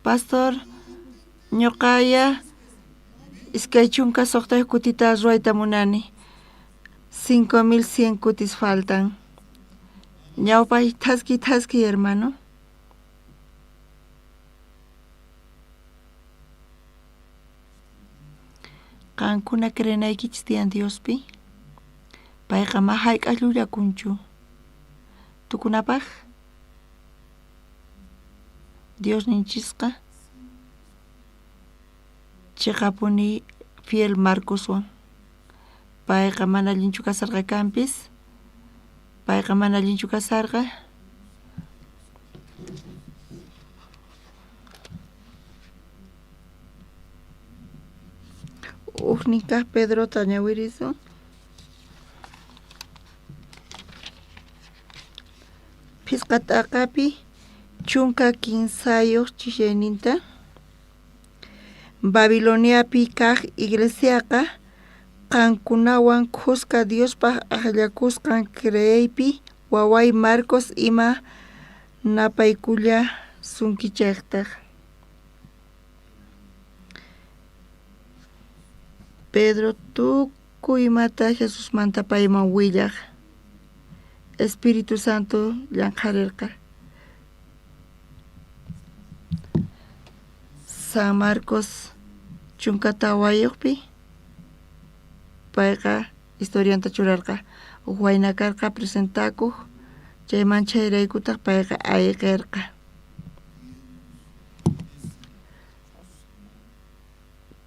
Pastor, ñuqaya 26 kutita ruwayta munani. 5100 kutis faltan. Ñawpay thaski thaski hermano. Qankuna creenaykichis tiyan Diospi. Payqa ma hayk'aq llullakunchu. Tukunapaj Diosninchisqa chiqapuni fiel Marcoswan. Payqa mana allinchu kasarqa kanpis. Payqa mana allinchu kasarqa. Ujnin kaj Pedrota ñawirisun. Phisqa t'aqapi 13 chishayninta. Babiloniapi kaj iglesiaqa qankunawan khuska Diospaj ajllakusqan creeypi waway Marcos ima napaykullasunkichejtaj. Pedro tukuy imata Jesusmanta payman willaj. Espíritu Santo llanqharerqa. San Marcos 14pi payqa historianta churarqa. Uj wayna karqa presentakuj, chay manchayraykutaq payqa ayqirqa.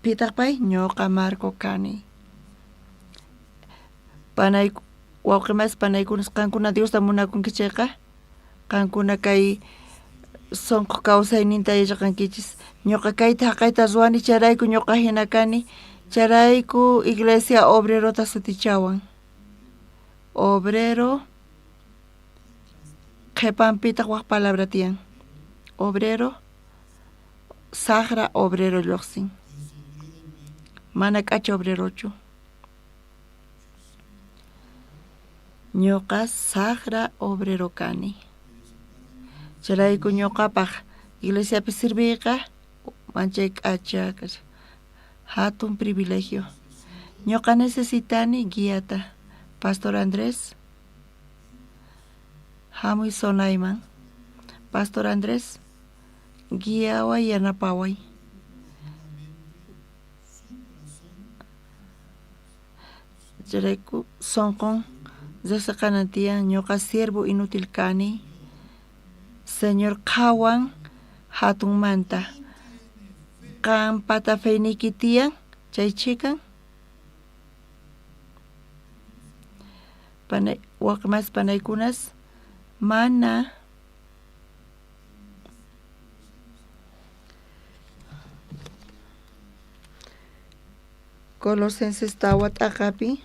Pitaq pay? Ñuqa Marco kani. Panay wawqi masi panaykunas qankuna Diosta munakunki chayqa, qankuna kay sunqu kawsayninta yachaqankichis. Ñuqa kayta haqayta ruwani chayrayku ñuqa hina kani, chayrayku iglesia obrerota sutichawan. Obrero qhipanpitaq wak palabra tiyan. Obrero saqra obrero lluqsin. Mana k'acha obrerochu. Ñuqa saqra obrero kani. Chayrayku ñuqapaq iglesiapi sirviyqa manchay k'acha hatun privilegio. Ñuqa necesitani guiata. Pastor Andrés, hamuy zonayman. Pastor Andrés, guiaway yanapaway. Chayrayku sunqun riqsiqanan tiyan ñuqa siervo inútil kani. Señor qhawan hatunmanta. Qan pata feyniyki tiyan chay chhikan. Panay wawqi masi panaykunas mana Colosenses tawa t'aqapi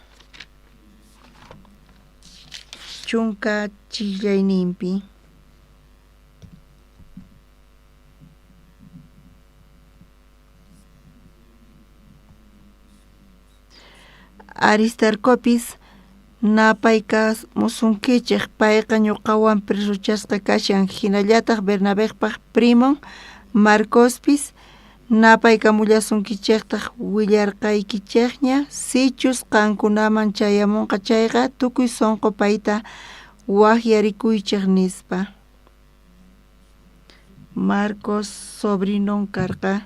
chunka chillayninpi. Aristarcopis napaykamusunkichej, payqa ñuqawan presochasqa kashan, jinallataj Bernabejpaj primon Marcospis napaykamullasunkichejtaj. Willarqaykichejña, sichus qankunaman chayamonqa chayqa, tukuy sonqo payta wajyarikuychej, nispa. Marcos sobrinon karqa.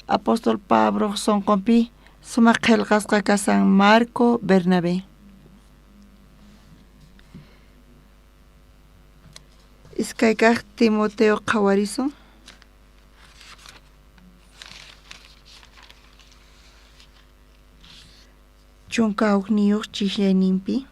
Apóstol Pabloj sonqonpi sumaq qhelqasqa kashan Marco Bernabé. Iskay kaj Timoteo qhawarisun. 11 chijllayninpi.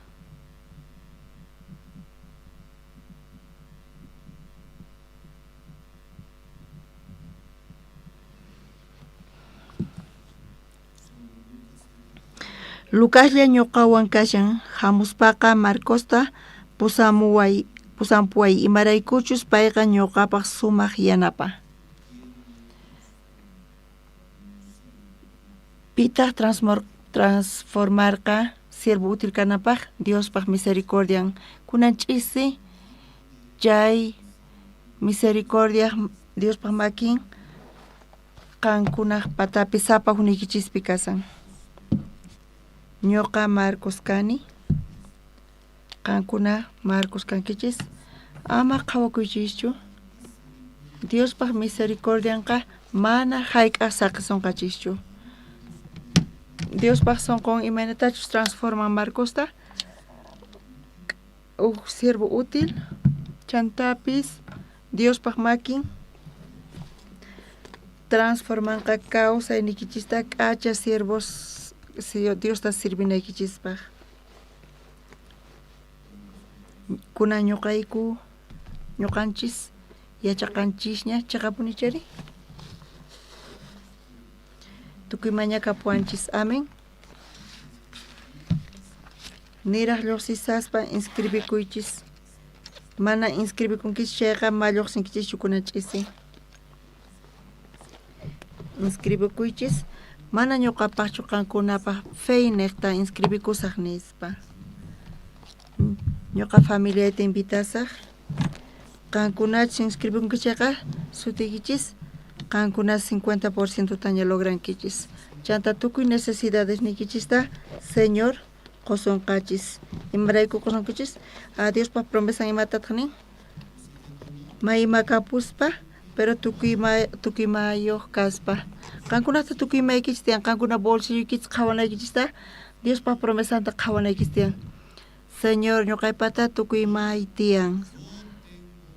Lucaslla ñuqawan kashan, hamuspaqa Marcosta pusamuway pusampuway imaraykuchus payqa ñuqapaq sumaq yanapa. Pitaq transformarqa siervo útil kananpaq? Diospaq misericordian. Kunan ch'isi chay misericordia Diospaq makin qankunaj patapi sapa juniykichispi kasan. Ñuqa Marcos kani, qankuna Marcos kankichis, ama qhawakuychischu. Diospaq misericordianqa mana jayk'aq saqisonqachischu. Diospaq sonqon imaynatachus transforman Marcosta, uj siervo útil, chantapis Diospaq makin transformanqa kawsaynikichista k'acha siervos Diosta sirvinaykichispaq. Kunan ñuqayku ñuqanchis yachaqanchisña cheqapunichari. Tukuy mañakapuwanchis. Amén. Niraj lluqsisaspa inscribikuychis. Mana inscribikunkichis chayqa ma lluqsinkichischu kunan ch'isi. Inscribikuychis mana ñuqapaqchu qankunapaq Feyneqta inscribikusaq nispa. Ñuqa familiayta invitasaq. Qankunachus inscribikunkichis chayqa sutiykichis qankuna 50% taña logrankichis. Chanta tukuy necesidades niykichista Señor qosunqachis. Imarayku qosunkichis? A Diospaq promesan imatataq nin? May ima kapuspa, pero tukuy imayuq kaspa. Qankunata tukuy imaykichis tiyan, qankuna bolsilloykichis qhawanaykichista Diospaq promesanta qhawanaykichis tiyan. Señor, ñuqaypata tukuy imay tiyan.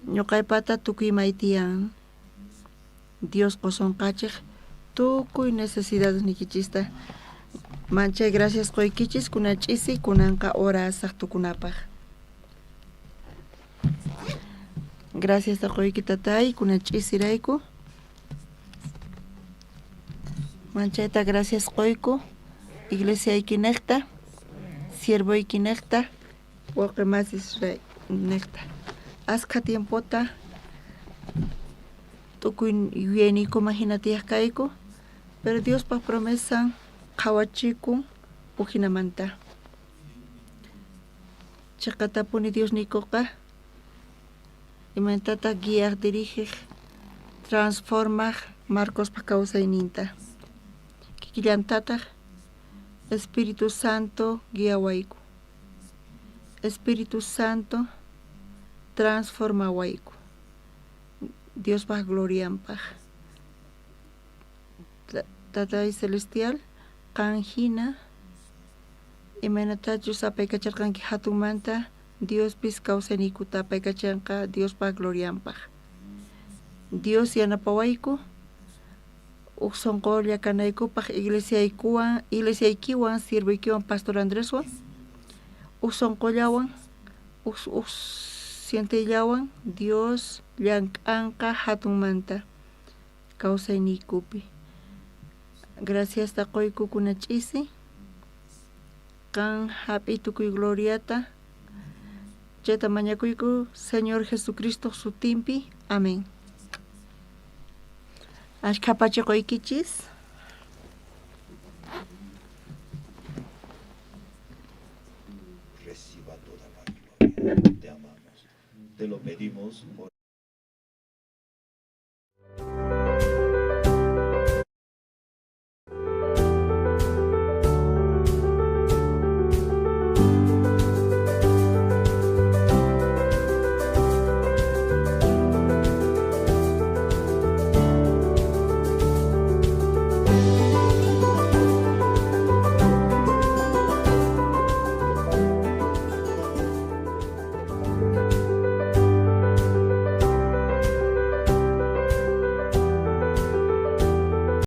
Ñuqaypata tukuy imay tiyan. Dios qosunqachej tukuy necesidades niykichista. Manchay gracias qoykichis kunan ch'isi kunanqa orasaq tukunapaq. Gracias ta qoyki tatay kunan ch'isirayku. Manchayta gracias qoyku iglesiayki neqta, siervoyki neqta, wawqi masis neqta. Askha tiempota tukuy yuyayniykuman hina tiyaq kayku, pero Diospaq promesan qhawachikun ujinamanta. Chiqatapuni Dios niykuqa imayntataq guiaq, dirigeq, transformaq Marcospaq kawsayninta. Kikillantataq Espíritu Santo guiawayku. Espíritu Santo transformawayku. Diospaq glorianpaq. Tatay Celestial, qan hina imaynatachus apaykacharqanki hatunmanta Diospis kawsayniykuta apaykachanqa Diospaq glorianpaq. Dios yanapawayku uj sunqulla kanaykupaq iglesiaykuwan, iglesiaykiwan, siervoykiwan, Pastor Andreswan, uj sunqullawan, uj sienteyllawan Dios llank'anqa hatunmanta kawsayniykupi. Graciasta qoyku kuna ch'isi, qan hap'iy tukuy gloriata, chayta mañakuyku Señor Jesucristo sutinpi. Amén. Ashkha pachi qoykichis. Reciba toda la gloria. Te amamos. Te lo pedimos por